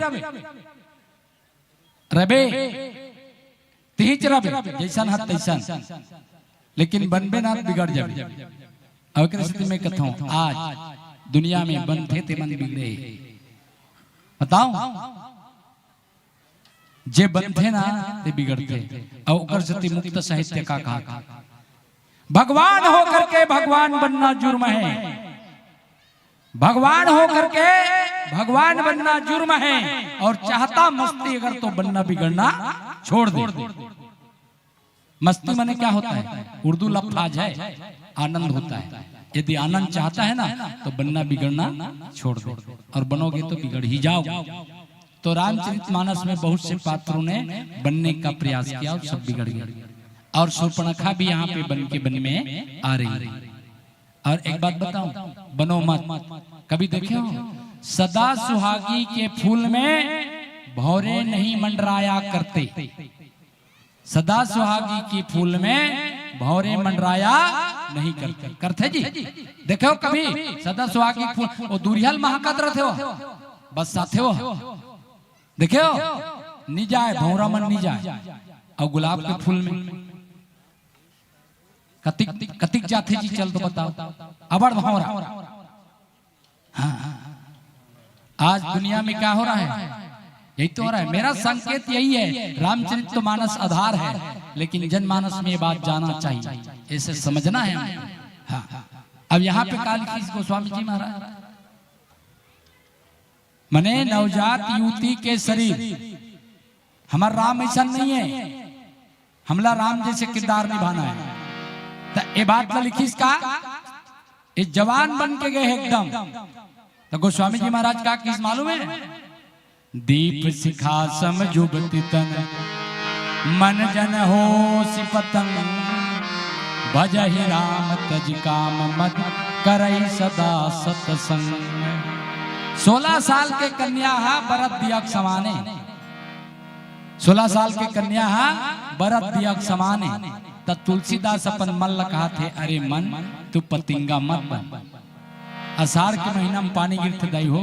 रबे, तिहीच रबे, जइसन हस तइसन। लेकिन बनबे ना त बिगड़ जाबे। अउ एकरे सेती मैं कथंव, आज दुनिया में बनथे ते मन बिगड़े। बताओ, जे बनथे ना ते बिगड़थे। अउ ओकर सेती मुक्त साहित्य का कहा, भगवान होकर के भगवान बनना जुर्म है। भगवान होकर के भगवान बनना जुर्म है, और चाहता मस्ती अगर तो बनना बिगड़ना छोड़ दे। मस्ती माने क्या होता है? उर्दू लफ्ज है, आनंद होता है। यदि आनंद चाहता है ना, तो बनना बिगड़ना छोड़ दे, और बनोगे तो बिगड़ ही जाओगे। तो रामचरित मानस में बहुत से पात्रों ने बनने का प्रयास किया और सब बिगड़ गए, और सूर्पणखा भी यहाँ पे बन के बन में आ रही है। और एक बात बताऊं, बनो मत। कभी देखे हो, सदा सुहागी के फूल में भौरे नहीं मंडराया करते। सदा सुहागी की फूल में भौरे मंडराया नहीं करते। करथे जी? देखे हो कभी सदा सुहागी फूल, वो दूरिहा ल महकत रथे हो, बस साथे हो। देखे हो, नी जाय, भौरा मन नी जाय। अउ गुलाब के फूल में कतिक, कतिक जाथे जी, चल तो बताओ। अबड़ भौरा। हाँ, आज दुनिया में क्या हो रहा है? यही तो हो रहा है। मेरा संकेत यही है, रामचरित मानस आधार है, लेकिन जनमानस में ये बात जाना चाहिए, इसे समझना है हमको। हाँ, अब यहाँ पे का लिखिस गोस्वामी जी महाराज, मने नवजात युवती के शरीर, हमर राम अइसन नहीं है, हमला राम जइसे किरदार निभाना है। त ए बात ला लिखिस का, ए जवान बन के गए हे एकदम। त गोस्वामी जी महाराज का किहिस मालूम है? दीप शिखा सम जुबति तन, मन जन होसि पतंग। भजहि राम तजि काम मद, करइ सदा सतसंग। सोलह साल के कन्या हा बरत दिया के समान ए। सोलह साल के कन्या हा बरत दिया के समान ए। त तुलसीदास अपन मन ल कहत हे, अरे मन, तू पतिंगा मत बन। असाढ़ के महीना में पानी गिरथे दाई हो,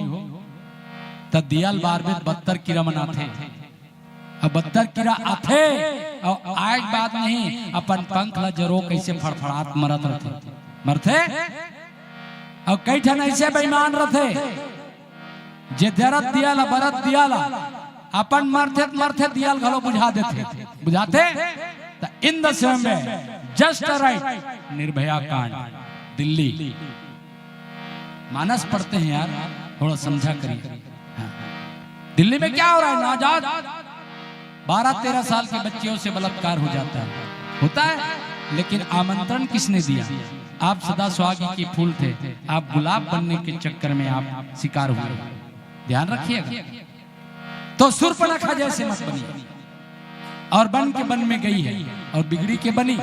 त दिया ल बारबे त बत्तर कीरा मन आथे। अब बत्तर कीरा आथे, अउ आए के बाद नहीं, अपन पंख ल जरो कइसे फड़फड़ात मरत रथे। मरथे? अउ कई ठन अइसे बेईमान रथे, जे जरत दिया ल, बरत दिया ल, अपन मरथे त मरथे, दिया ल घलो बुझा देथे। बुझाथे? त in the same way, just right, Nirbhaya कांड, दिल्ली। मानस पढ़ते हैं यार, थोड़ा समझा करिए। हाँ। दिल्ली में क्या हो रहा है? नवजात बारह तेरह साल के बच्चियों से बलात्कार हो जाता है, होता है, लेकिन आमंत्रण किसने दिया? आप सदा सुहागी के फूल थे, आप गुलाब बनने के चक्कर में आप शिकार हुए। ध्यान रखिएगा। तो सूर्पणखा जैसे मत बनिए। और बन के बन में गई है और बिगड़ी के बनी।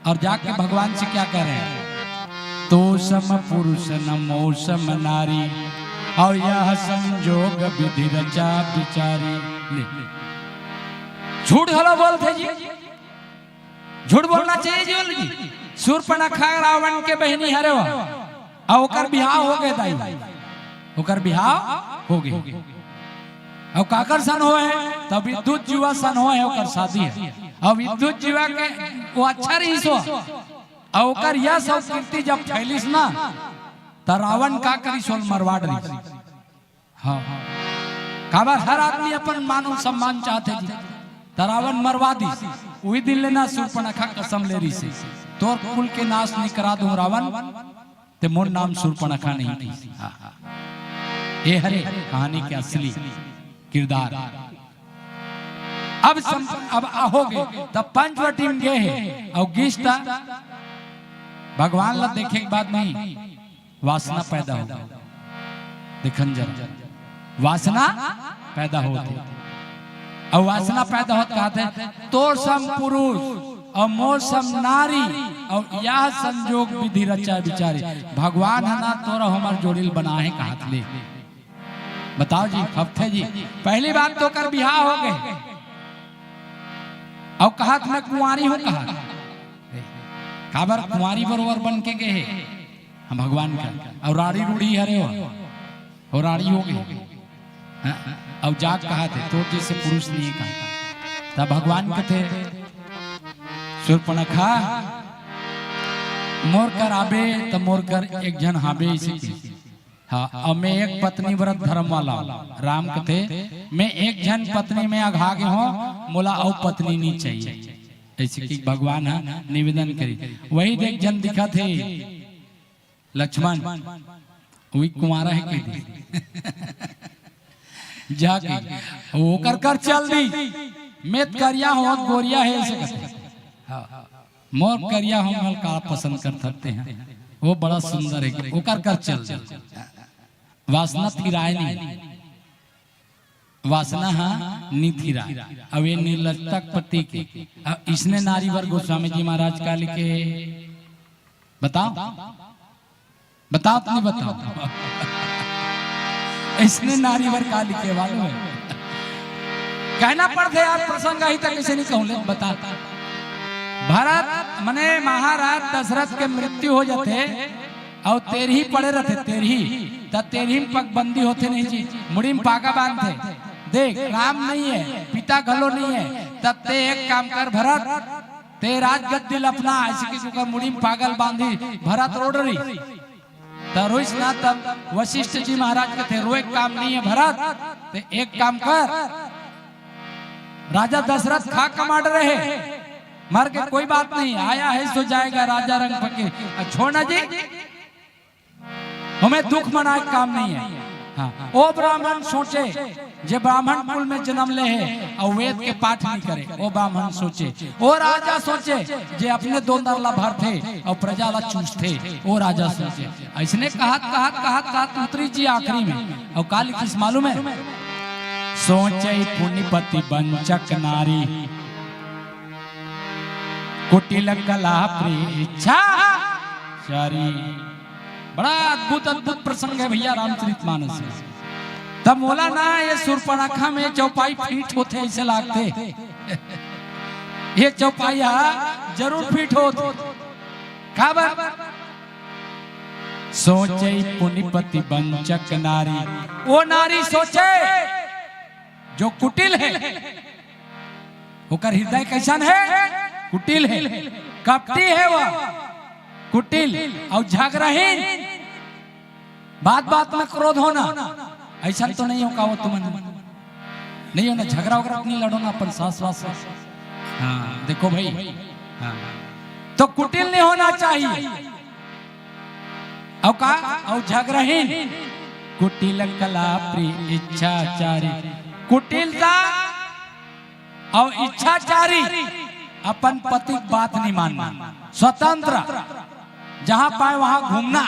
और जाके भगवान से क्या कह रहे हैं? तो सम पुरुष न मो सम नारी, और यह संजोग विधि रचा बिचारी। ले, झूठ घलो बोलथे जी, झूठ बोलना चाहिए जी, बोल जी। सूर्पणखा रावण के बहिनी हरे हो, अउ ओकर बिहाव हो गए दाई, ओकर बिहाव हो गए। अउ काकर सन होए हे? त विद्युत जीवा सन होए हे, ओकर शादी हे। अउ विद्युत जीवा के वो अच्छा रहिस हो, अउ ओकर यश अउ कीर्ति जब फैलिस ना, त रावण का करिस, ओला मरवा डरिस। हाँ, काबर हर आदमी अपन मान अउ सम्मान चाहथे जी, त रावण मरवा दिस। उही दिन ले ना सूर्पणखा कसम ले रिहिसे, तोर कुल के नाश नइ करा दूं रावण, ते मोर नाम सूर्पणखा नहीं की। हाँ, हाँ। ये हरे कहानी के असली किरदार। अब सम-, अब आ हो गे, तब पंचवटी म गे हे, अउ गिस त भगवान ला देखे के बाद नहीं, वासना पैदा हो गे। देखन जरा, वासना पैदा होथे। अउ वासना पैदा होत कहत हे, तोर सम पुरुष अउ मोर सम नारी, अउ यह संजोग विधि रचा बिचारी। भगवान ह ना तोर हमर जोड़ी ल बनाए हे कहत ले। बताओ जी, खपथे जी, पहली बात तो ओकर बिहाव हो गे, अउ कहत मैं कुंवारी हूँ कहत। काबर कुंवारी बरोबर बन के गे हे हम भगवान का, अउ राड़ी रूड़ी हरे हो, अउ राड़ी हो गे। हाँ, अउ जाके कहत हे, तोर जइसे पुरुष नहीं कहा। तब भगवान कथे, सूर्पणखा, मोर कर आबे, त मोर कर एक झन हाबे, अइसे कहिस। हाँ, अउ मैं एक पत्नी व्रत धर्म वाला हूँ। राम कथे, मैं एक झन पत्नी में अघा गे हों, मोला अउ पत्नी नहीं चाहिए। अइसे कहिके भगवान ह निवेदन करिस। वही दे एक झन दिखत हे, लक्ष्मण, उही कुंवारा हे कहि दिस। जाके ओकर कर चल दिस, मैं त करिया हों, गोरिया हे, अइसे कथे। हाँ, मोर करिया हों, मोला का पसंद करथे तेहा, वो बड़ा सुंदर हे, ओकर कर चल दिस। वासना थिराय नहीं, वासना ह नइ थिराय। अउ ये निर्लजता के प्रतीक हे। अउ इसने नारी बर गोस्वामी जी महाराज का लिखे, बताओ, बताओ त नहीं बताओ। इसने नारी बर का लिखे मालूम हे? कहना पड़थे यार, प्रसंग आही त कइसे नहीं कहूं, ले बता। भरत मने महाराज दशरथ के मृत्यु हो जाथे, अउ तेरही पड़े रथे, तेरही, त तेरही म पगबंदी होथे नहीं जी, मुड़ी म पागा बांधथे। देख, राम नहीं हे, पिता घलो नहीं हे, तब ते एक काम कर भरत, ते राजगद्दी ल अपना, अइसे कहिके ओकर मुड़ी म पागा ल बांधी, भरत रो डरिस। त रोइस ना, तब वशिष्ठ जी महाराज कथे, रोए के काम नहीं हे भरत, ते एक काम कर, राजा दशरथ खा कमा डरे हे, मर गे कोई बात नहीं, आया है सो जाएगा, राजा रंग फकीर। अ, छोड़ ना जी, ओमे दुख मनाए के काम नहीं हे। हाँ, ओ ब्राह्मण सोचे, जे ब्राह्मण कुल में जनम ले हे अउ वेद के पाठ नहीं करे, ओ ब्राह्मण सोचे। ओ राजा सोचे, जे अपने दोंदर ला भरथे अउ प्रजा ला चूसथे, ओ राजा सोचे। अइसने कहत, कहत, कहत, कहत उतरिस जी आखिरी में, अउ का लिखिस मालूम हे? सोचइ पुनिपति बंचक नारी, कुटिल कला प्रिय इच्छाचारी। बड़ा अद्भुत, अद्भुत प्रसंग हे भइया रामचरितमानस में। त मोला ना ये सूर्पणखा में चौपाई फिट होथे अइसे लागथे। ये चौपाई ह जरूर फिट होथे। काबर? सोचइ पुनिपति बंचक नारी, ओ नारी सोचे जो कुटिल हे, ओकर हृदय कइसन हे? कुटिल हे, कपटी हे वो, कुटिल अउ झगरहीन, बात बात में क्रोध होना। अइसन तो नहीं हो का वो तुमन? नहीं हो ना, झगरा वगरा नहीं लड़ो ना अपन सास वास से। हाँ, देखो भाई, हाँ, तो कुटिल नहीं होना चाहिए। अउ का? अउ झगरहीन, कुटिल कला प्रिय इच्छाचारी। कुटिलता अउ इच्छाचारी, अपन पति के बात नहीं मानना, स्वतंत्र, जहां पाए वहां घूमना।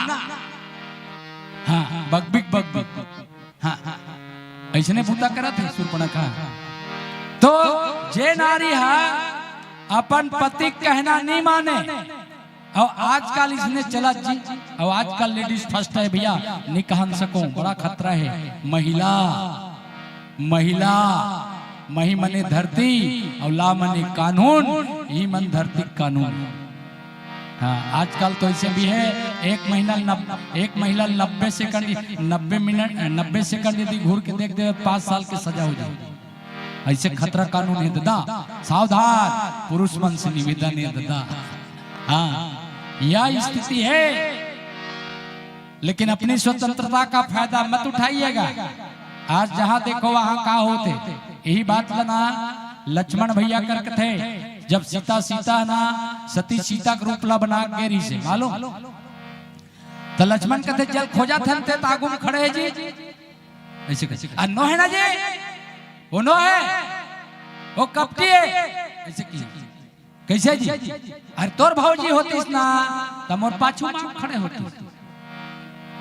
हाँ, बकबिक बकबिक। हाँ, अइसने बूता करत हे सूर्पणखा। तो जे नारी ह अपन पति के कहना नहीं माने, अउ आजकल अइसने चलत जी, अउ आजकल ladies first हे भइया, नहीं कहन सको, बड़ा खतरा हे। महिला, महिला, मही मने धरती, अउ ला मने कानून, ई मन धरती के कानून। हाँ, आजकल तो अइसे भी हे, एक महिला नब-, एक महिला नब्बे सेकंड, नब्बे मिनट, नब्बे सेकंड यदि घूर के देख दे, पाँच साल के सजा हो जाए। अइसे खतरा कानून हे ददा, सावधान, पुरुष मन से निवेदन हे ददा। हाँ, यह स्थिति है, लेकिन अपनी स्वतंत्रता का फायदा मत उठाइएगा। आज जहां देखो वहां का होथे, यही बात ला ना लक्ष्मण भैया कर कथे, जब सीता, सीता ना सती सीता के रूप ला बना के गे रहिसे, मालूम? त लक्ष्मण कथे, "जल खोजत हन ते त आगू म खड़े हे जी।" ऐसे कथे। "अ नोहे ना जी, वो नोहे, वो कपटी हे।" ऐसे की। "कैसे जी?" "अरे तोर भौजी होतिस ना, त मोर पाछू म खड़े होतिस।"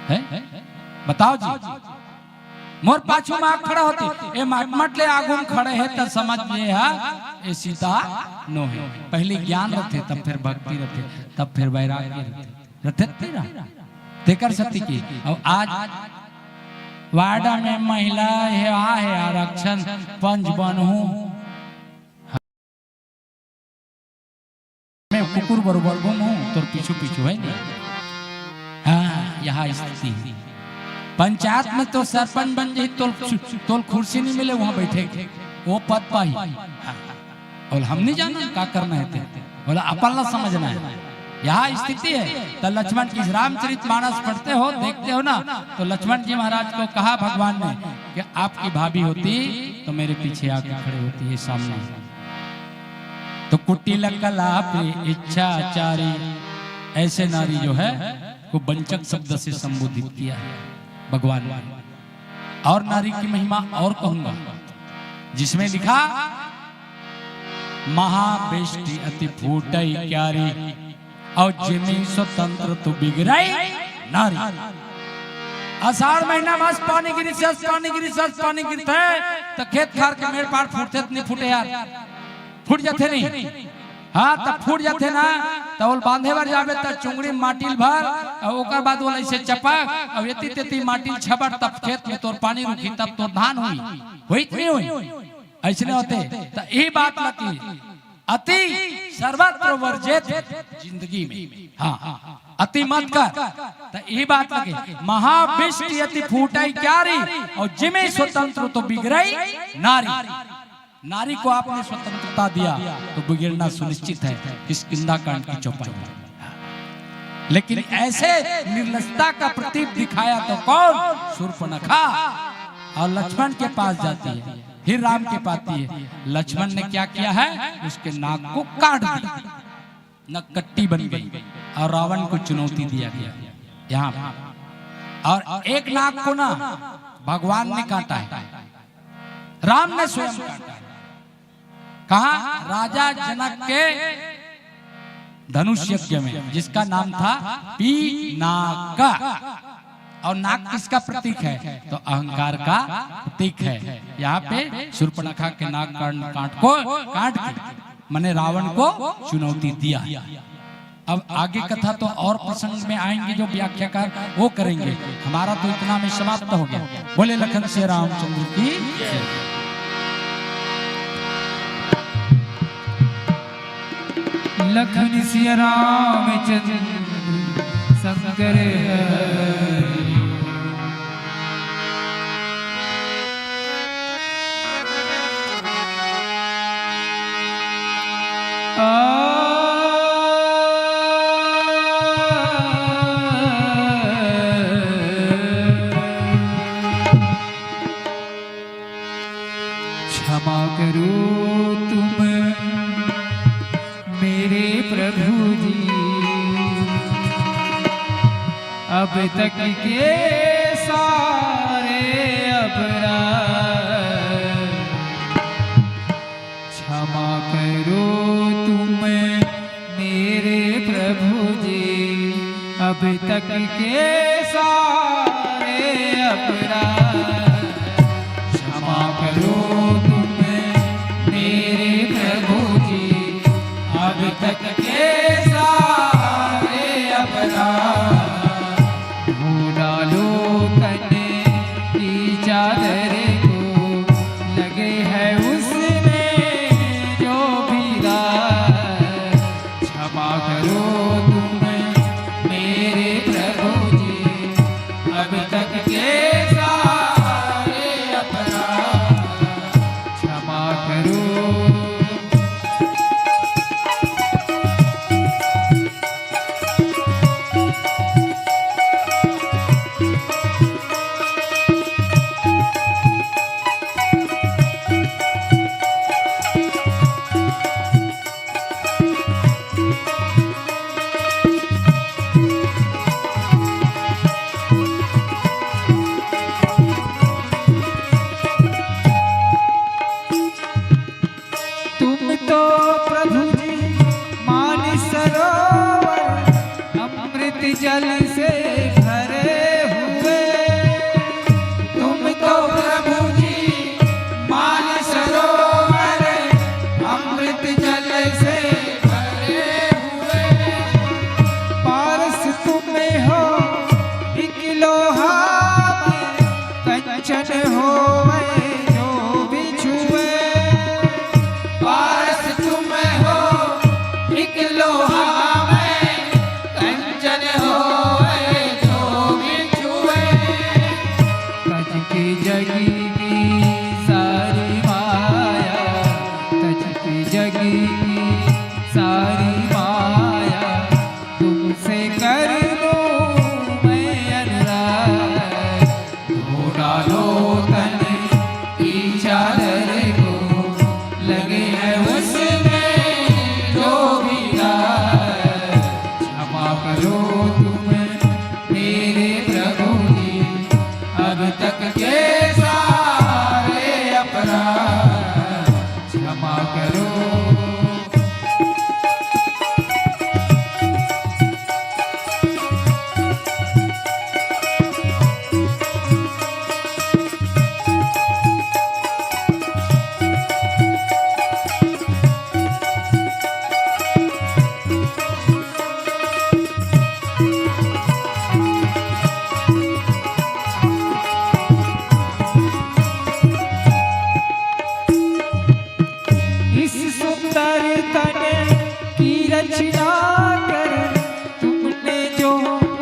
हैं? बताओ जी, मोर पाछू म खड़े होतिस। ए मटमट ले आगू म खड़े हे त समझ ले हा, ए सीता नोहे। पहली ज्ञान रथे, तब फिर भक्ति रथे, तब फिर वैराग्य रथे। रथे तेरा, तेकर सती की। अउ आज वार्ड में महिला हे, आ हे आरक्षण, पंच बनहूं, मैं कुकुर बरोबर घूमहूं, तोर पीछू पीछू, है नहीं? हाँ, यह स्थिति हे। पंचायत में तो सरपंच बन जाही, तोल, तोल कुर्सी नहीं मिले वहां बैठे, वो पद पाही। हाँ। अउ हम नहीं जानन का करना हे ते। बोला, अपन ला समझना हे। यह स्थिति हे। त लक्ष्मण की रामचरित मानस पढ़ते हो, देखते हो ना, तो लक्ष्मण जी महाराज को कहा भगवान ने कि आपकी भाभी होती तो मेरे पीछे आके खड़ी होती है सामने। तो कुटिल कलाप इच्छाचारी, ऐसे नारी जो है, को वंचक शब्द से संबोधित किया है भगवान ने। और नारी की महिमा और कहूंगा, जिसमें लिखा, "महाबेष्टी अति फूटई क्यारी, अउ जिमी स्वतंत्र तू बिगड़ई नारी।" आषाढ़ महीना म अस पानी गिरिस, अस पानी गिरिस, अस पानी गिरथे, त खेत खार के मेड़ पार फूटथे त नहीं फूटे यार, फूट जाथे नहीं। हाँ, तब फूट जाथे ना, त ओल बांधे बर जाबे त चुंगड़ी म माटी ल भर, अउ ओकर बाद ओला ऐसे चपक, अउ एती तेती माटी ल छबड़, तब खेत में तोर पानी रुकही, तब तोर धान होही, होही त नहीं होही? ऐसने होथे। त यही बात ल कि अति सर्वत्र वर्जित जिंदगी में, हाँ, अति मत कर। त यही बात ल कि महाबेष्टी अति फूटई क्यारी, अउ जिमी स्वतंत्र तू बिगड़ई नारी। नारी को आपने स्वतंत्रता दिया तो बिगड़ना सुनिश्चित है। किष्किंधा कांड की चौपाई। लेकिन ऐसे निर्लजता का प्रतीक दिखाया तो कौन? शूर्पणखा। और लक्ष्मण के पास जाती है, फिर राम के पास आती है। लक्ष्मण ने क्या किया है? उसके नाक को काट दिया, नककट्टी बन गई और रावण को चुनौती दिया गया। यहाँ और एक नाक को ना भगवान ने काटा है, राम ने स्वयं काटा है। कहा? राजा जनक के धनुष यज्ञ में, जिसका नाम था पीनाक। और नाक किसका प्रतीक है? तो अहंकार का प्रतीक है। यहाँ पे शूर्पणखा के नाक कांड, कांड को काट के, माने रावण को चुनौती दिया। अब आगे कथा तो और प्रसंग में आएंगे, जो व्याख्याकार वो करेंगे। हमारा तो इतना में समाप्त हो गया। बोले लखन सिया रामचंद्र की जय। लखन सिया रामचंद्र शंकर हरि। क्षमा करो तुम मेरे प्रभु जी, अब तक के सारे अपराध। क्षमा करो तुम मेरे प्रभु जी, अब तक के सारे अपराध। क्षमा करो तुम मेरे प्रभु जी, अब तक के सारे अपराध। हो डालो तन की चादर को, लगे है उसमें जो भी दाग। क्षमा करो तुम मेरे प्रभु जी, अब तक के सारे भरे हुए। तुम तो प्रभु जी मान सरोवर अमृत जल से भरे हुए। पारस तुम हो एक लोहा में, कंचन होवे जो भी छुए। पारस तुम हो एक लोहा में, कंचन होवे जो भी छुए। तज के जगी की सारी माया, तज के जगी की सारी माया, तुमसे कर दूं मैं अनुराग। धो डालो तन की चादर को, लगे हैं उसमें जो भी दाग। क्षमा करो तुम मेरे प्रभु जी, अब तक के सारे अपराध क्षमा करो। इस सुंदर तन की रचना कर तुमने जो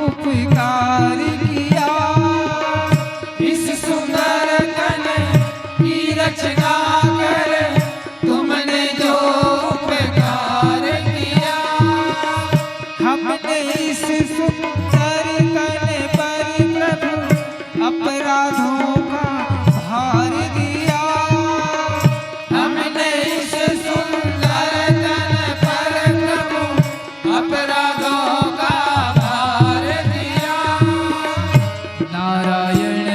उपकार किया, इस सुंदर तन की रचना कर तुमने जो उपकार किया, हमने इस सुंदर तन पर प्रभु अपराधों का भार दिया। हमने इस सुंदर तन पर प्रभु अपराधों का भार दिया। नारायण,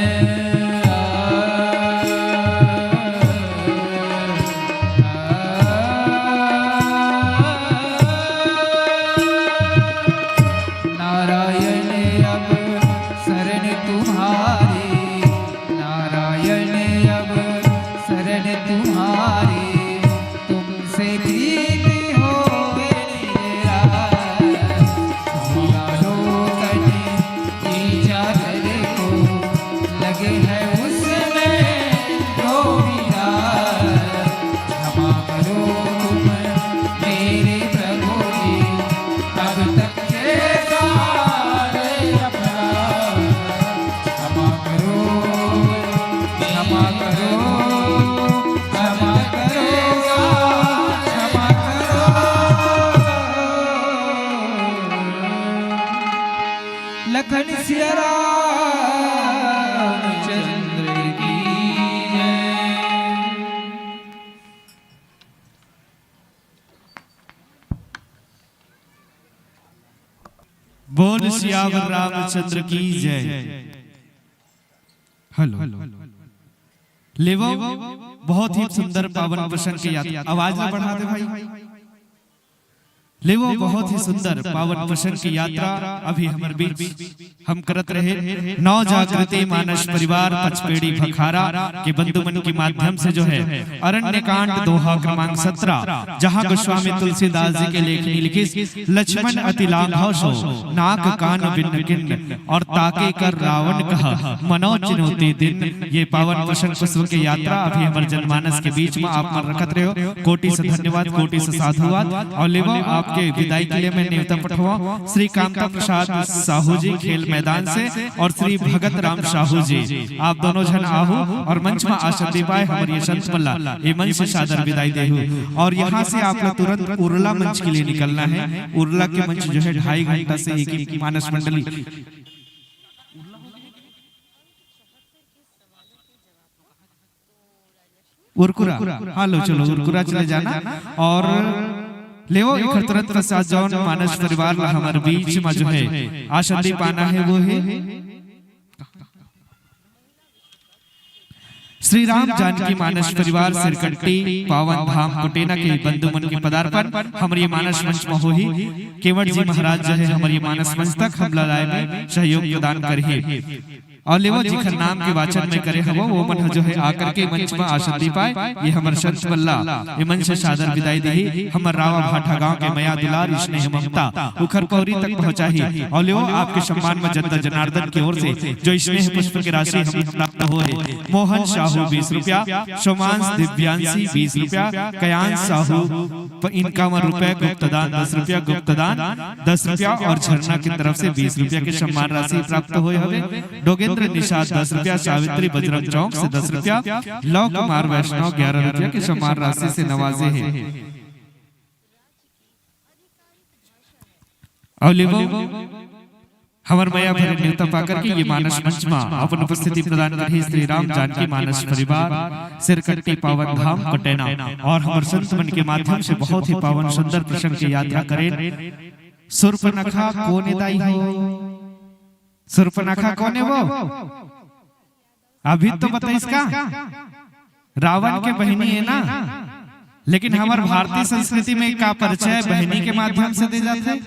नारायण अब शरण तुम्हारी, नारायण अब शरण तुम्हारी, तुमसे प्रीत हो गई है। संभालो तन की चादर को, लगे है उसमें जो भी दाग। क्षमा करो तुम मेरे प्रभु जी, अब तक के सारे अपराध। क्षमा करो, क्षमा करो, क्षमा करो, क्षमा करो। लखन सिया रामचंद्र की जय। बोल सियावर रामचंद्र की जय। हेलो। लेवो, बहुत ही सुंदर पावन प्रसंग की यात्रा। आवाज ना बढ़ा दे भाई। लेवो, बहुत ही सुंदर पावन प्रसंग की यात्रा अभी हमर बीच हम करत रहे। नव जागृति मानस परिवार पचपेड़ी भखारा के बंधु मन के माध्यम से जो है अरण्य कांड दोहा क्रमांक सत्रह, जहाँ गोस्वामी तुलसीदास जी के लेखनी लिखिस, लक्ष्मण अति लाघव सो नाक कान बिन्न किन्न, और ताके कर रावण कह मनो चिन्होती दिन। ये पावन प्रसंग पुष्प के यात्रा अभी हमर जनमानस के बीच में आप मन रखत रहे हो। कोटि से धन्यवाद, कोटि से साधुवाद। और लेवो, आपके विदाई के लिए मैं नेवता पठवा श्री कामता प्रसाद साहू जी खेल मैदान से और श्री भगत राम साहू जी, आप दोनों झन आहू और मंच में आसन दे पाए हमर यशंत मल्ला, ये मंच से सादर विदाई देहू। और यहाँ से आप लोग तुरंत उरला मंच के लिए निकलना है। उरला के मंच जो है ढाई घंटा से एक ही मानस मंडली उरकुरा, हाँ लो चलो उरकुरा चले जाना। और लेवो एकर तुरंत पश्चात जौन मानस परिवार ला हमर बीच में जो है आसन दे पाना है वो है श्री राम जानकी मानस परिवार सिरकट्टी पावन धाम कुटेना के बंधु मन के पदार्पण हमर ये मानस मंच म होही। केवट जी महाराज जो है हमर ये मानस मंच तक हमला लाए में सहयोग प्रदान करही। और लेवो जिखर नाम के वाचन में करे हवो, वो मन ह जो है आकर के मंच म आसन दे पाए। ये हमर संत बल्ला, ये मंच से सादर विदाई देही। हमर रावा भाटा गांव के मया दुलार, स्नेह ममता उखर पौरी तक पहुंचाही। और लेवो आपके सम्मान में जनता जनार्दन की ओर से जो स्नेह पुष्प की राशि हम प्राप्त हो है, मोहन साहू बीस रुपया, सोमांश दिव्यांशी बीस रुपया, कयांश साहू प-, इक्यावन रुपया, गुप्तदान दस रुपया, गुप्तदान दस रुपया और झरना की तरफ से बीस रुपया के सम्मान राशि प्राप्त होए हवे। डोगेंद्र निषाद दस रुपया, सावित्री बजरंग चौक से दस रुपया, लव कुमार वैष्णव ग्यारह रुपया के सम्मान राशि से नवाजे हैं। और लेवो हमर मया भरे नेवता पाकर के ये मानस मंच मा अपन उपस्थिति प्रदान करही श्री राम जानकी मानस परिवार सिरकट्टी पावन धाम कुटेना और हमर संत मन के माध्यम से बहुत ही पावन सुंदर प्रसंग के यात्रा करेन। सुर्पनखा कोने दाई हो? सुर्पनखा कोने वो? अभी तो बताइस का रावण के बहिनी है ना, लेकिन हमर भारतीय संस्कृति में का परिचय बहिनी के माध्यम से दे जाथे?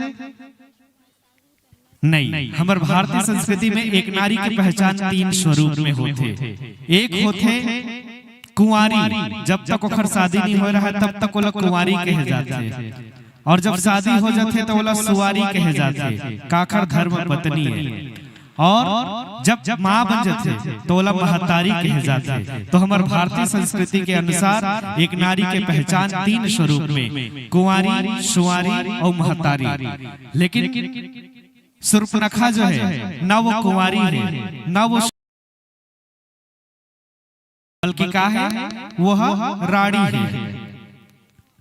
नहीं, हमर भारतीय संस्कृति में एक नारी के पहचान तीन स्वरूप में होथे। एक होथे कुंवारी, जब तक ओखर शादी नहीं हो रहा है तब तक ओला कुंवारी कहे जाथे, और जब शादी हो जाथे तो ओला सुवारी कहे जाथे, काखर धर्म पत्नी है। और जब माँ बन जाथे तो ओला महतारी कहे जाथे। तो हमर भारतीय संस्कृति के अनुसार एक नारी के पहचान तीन स्वरूप में, कुंवारी, सुवारी और महतारी। लेकिन सुर्पनखा जो है ना वो कुंवारी है, ना वो बल्कि का है, वो ह राड़ी है।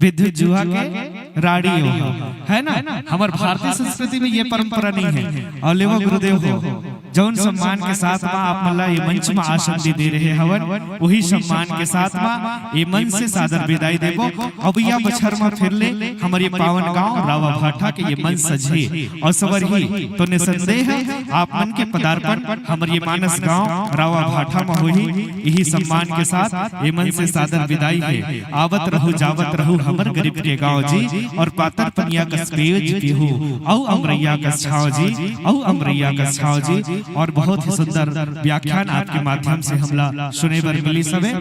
विद्युत जुआ के राड़ी हो, है ना? हमर भारतीय संस्कृति में ये परंपरा नहीं है। और लेवो गुरुदेव हो, जौन सम्मान के साथ मा आप मन ला ये मंच मा आसन दे दे रहे हवन, वही सम्मान के साथ मा ये मंच से सादर विदाई देबो। अवइया बछर मा फिर ले हमर ये पावन गांव रावा भाटा के ये मंच सजही और संवरही। तो निसंदेह आप मन के पदार्पण हमर ये मानस गांव रावा भाटा मा होही। यही सम्मान के साथ ये मंच से सादर विदाई है। आवत रहू, जावत रहू, हमर गरीब के गांव जी, और पातर पनिया कस पेज पीहू, अउ अमरैया कस छाव जी, अउ अमरैया कस छाव जी। और बहुत ही सुंदर व्याख्यान आपके माध्यम से हमला सुने बर मिलिस हवे।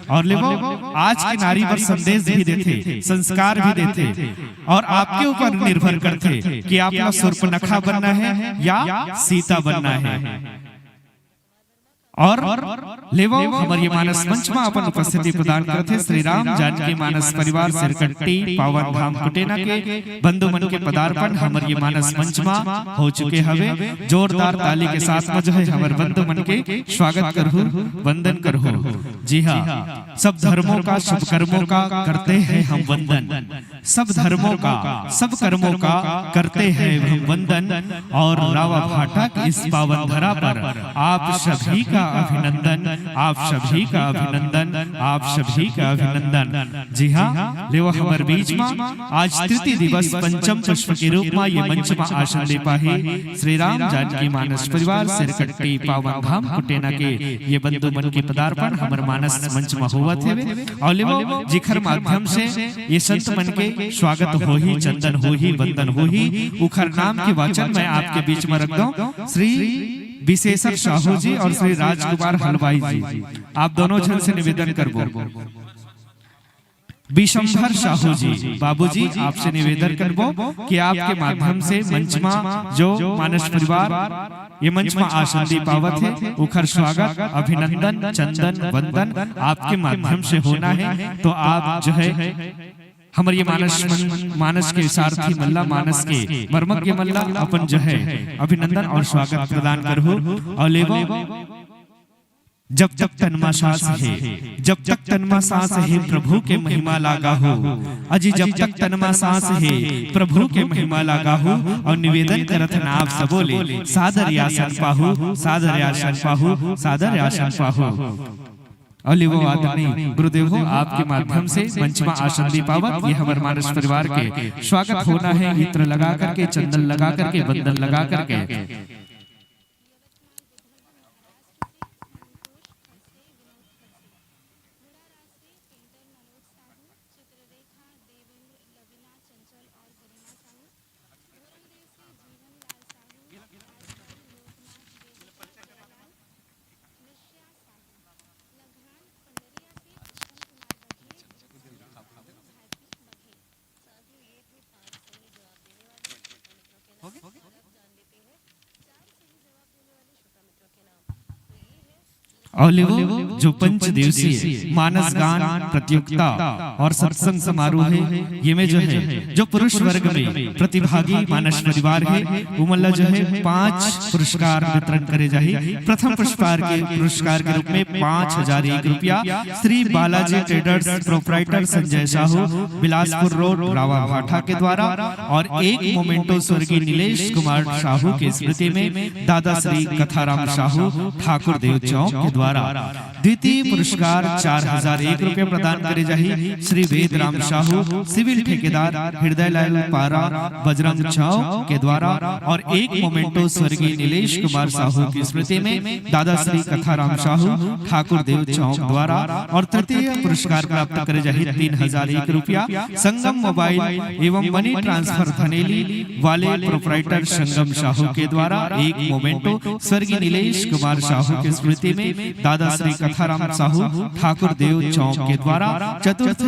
और लेवो, आज के नारी बर संदेश भी देथे, संस्कार भी देथे, और आपके ऊपर निर्भर करथे कि आप ला सुर्पनखा बनना है या सीता बनना है। और लेवो, हमर ये मानस मंच मा अपन उपस्थिति प्रदान करथे श्री राम जानकी मानस परिवार सिरकट्टी पावन धाम कुटेना के बंधु मन के पदार्पण हमर ये मानस मंच मा हो चुके हवे। जोरदार ताली के साथ मा जो है हमर बंधु मन के स्वागत करहू, वंदन करहू। जी हाँ, सब धर्मों का, सब कर्मों का करते हैं हम वंदन। सब धर्मों का, सब कर्मों का करते हैं हम वंदन। और रावा भाटा की इस पावन धरा पर आप सभी का अभिनंदन, आप सभी का अभिनंदन, आप सभी का अभिनंदन। जी हाँ, लेवो हमर बीच मा आज तृतीय दिवस पंचम पुष्प के रूप मा ये मंच मा आसन दे पाहे श्री राम जानकी मानस परिवार सिरकट्टी पावन धाम कुटेना के ये बंधु मन के पदार्पण हमर मानस मंच मा होवत हेवे। और लेवो जिखर माध्यम से ये संत मन के स्वागत होही, चंदन होही, वंदन होही, उखर नाम के वाचन मैं आपके बीच में रख दूं। श्री विशेषर साहू जी और श्री राजकुमार हलवाई जी, आप दोनों जन से निवेदन करबो। विशंभर साहू जी, बाबूजी, आपसे निवेदन करबो कि आपके माध्यम से मंच मा जो मानस परिवार ये मंच मा आसन दे पावत हे, उखर स्वागत, अभिनंदन, चंदन, वंदन आपके माध्यम से होना है। तो आप जो है हमर ये मानस मन, मानस के सारथी मन ला, मानस के मर्मज्ञ मन ला अपन जो है अभिनंदन और स्वागत प्रदान करहू। और लेवो, जब तक तन मा सांस हे, जब तक तन मा सांस हे, प्रभु के महिमा ला गाहू। अजी जब तक तन मा सांस हे, प्रभु के महिमा ला गाहू। और निवेदन करत हन आप सबो ले, सादर आसन पाहू, सादर आसन पाहू, सादर आसन पाहू। और लेवो आदरणीय गुरुदेव हो, आपके माध्यम से मंच मा आसन दे पावत ये हमर मानस परिवार के स्वागत होना है। इत्र लगा करके, चंदन लगा करके, वंदन लगा करके। और लेवो जो पंच दिवसीय मानस गान प्रतियोगिता और सत्संग समारोह है, ये में जो है जो पुरुष वर्ग में प्रतिभागी मानस परिवार है, उमन ला जो है पांच पुरस्कार वितरण करे जाही। प्रथम पुरस्कार के पुरस्कार के रूप में पांच हजार एक रुपया Shri Balaji traders proprietor Sanjay Sahu, Bilaspur road, Rawa Bhatha के द्वारा, और एक मोमेंटो स्वर्गीय नीलेश कुमार साहू की स्मृति में दादा श्री कथाराम साहू, ठाकुर देव चौक के द्वारा। द्वितीय पुरस्कार चार हजार एक रुपया प्रदान करे जाही श्री वेदराम साहू, सिविल ठेकेदार, हृदयलाल पारा, बजरंग चौक के द्वारा, और एक मोमेंटो स्वर्गीय नीलेश कुमार साहू की स्मृति में दादा श्री कथाराम साहू, ठाकुर देव चौक द्वारा। और तृतीय पुरस्कार प्राप्त करे जाही तीन हजार एक रुपया संगम मोबाइल एवं मनी ट्रांसफर धनेली वाले प्रोप्राइटर संगम साहू के द्वारा एक मोमेंटो स्वर्गीय नीलेश कुमार साहू की स्मृति में दादा श्री कथाराम साहू, ठाकुर देव चौक के द्वारा। चतुर्थ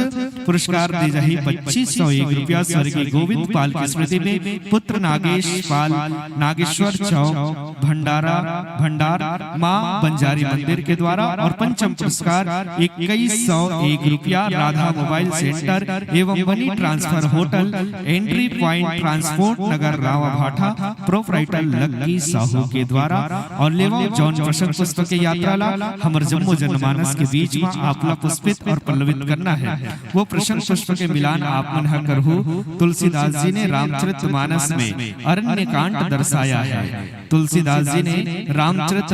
पुरस्कार दे जाही पच्चीस सौ एक रुपया स्वर्गीय गोविंद पाल की स्मृति में पुत्र नागेश पाल, नागेश्वर चौक, भंडारा भंडार, मां बंजारी मंदिर के द्वारा। और पंचम पुरस्कार इक्कीस सौ एक रुपया राधा मोबाइल सेंटर एवं money transfer hotel, entry point, transport नगर, रावा भाठा, प्रोप्राइटर लक्की साहू के द्वारा। और लेवो जौन प्रशंसा पुष्प के यात्रा ला हमर जम्मो जनमानस के बीच में आपला पुष्पित और पल्लवित करना है, वो प्रशंसा पुष्प के मिलान आप मन ह करहू। तुलसीदास जी ने रामचरित मानस में अरण्य कांड दर्शाया है। तुलसीदास जी ने रामचरित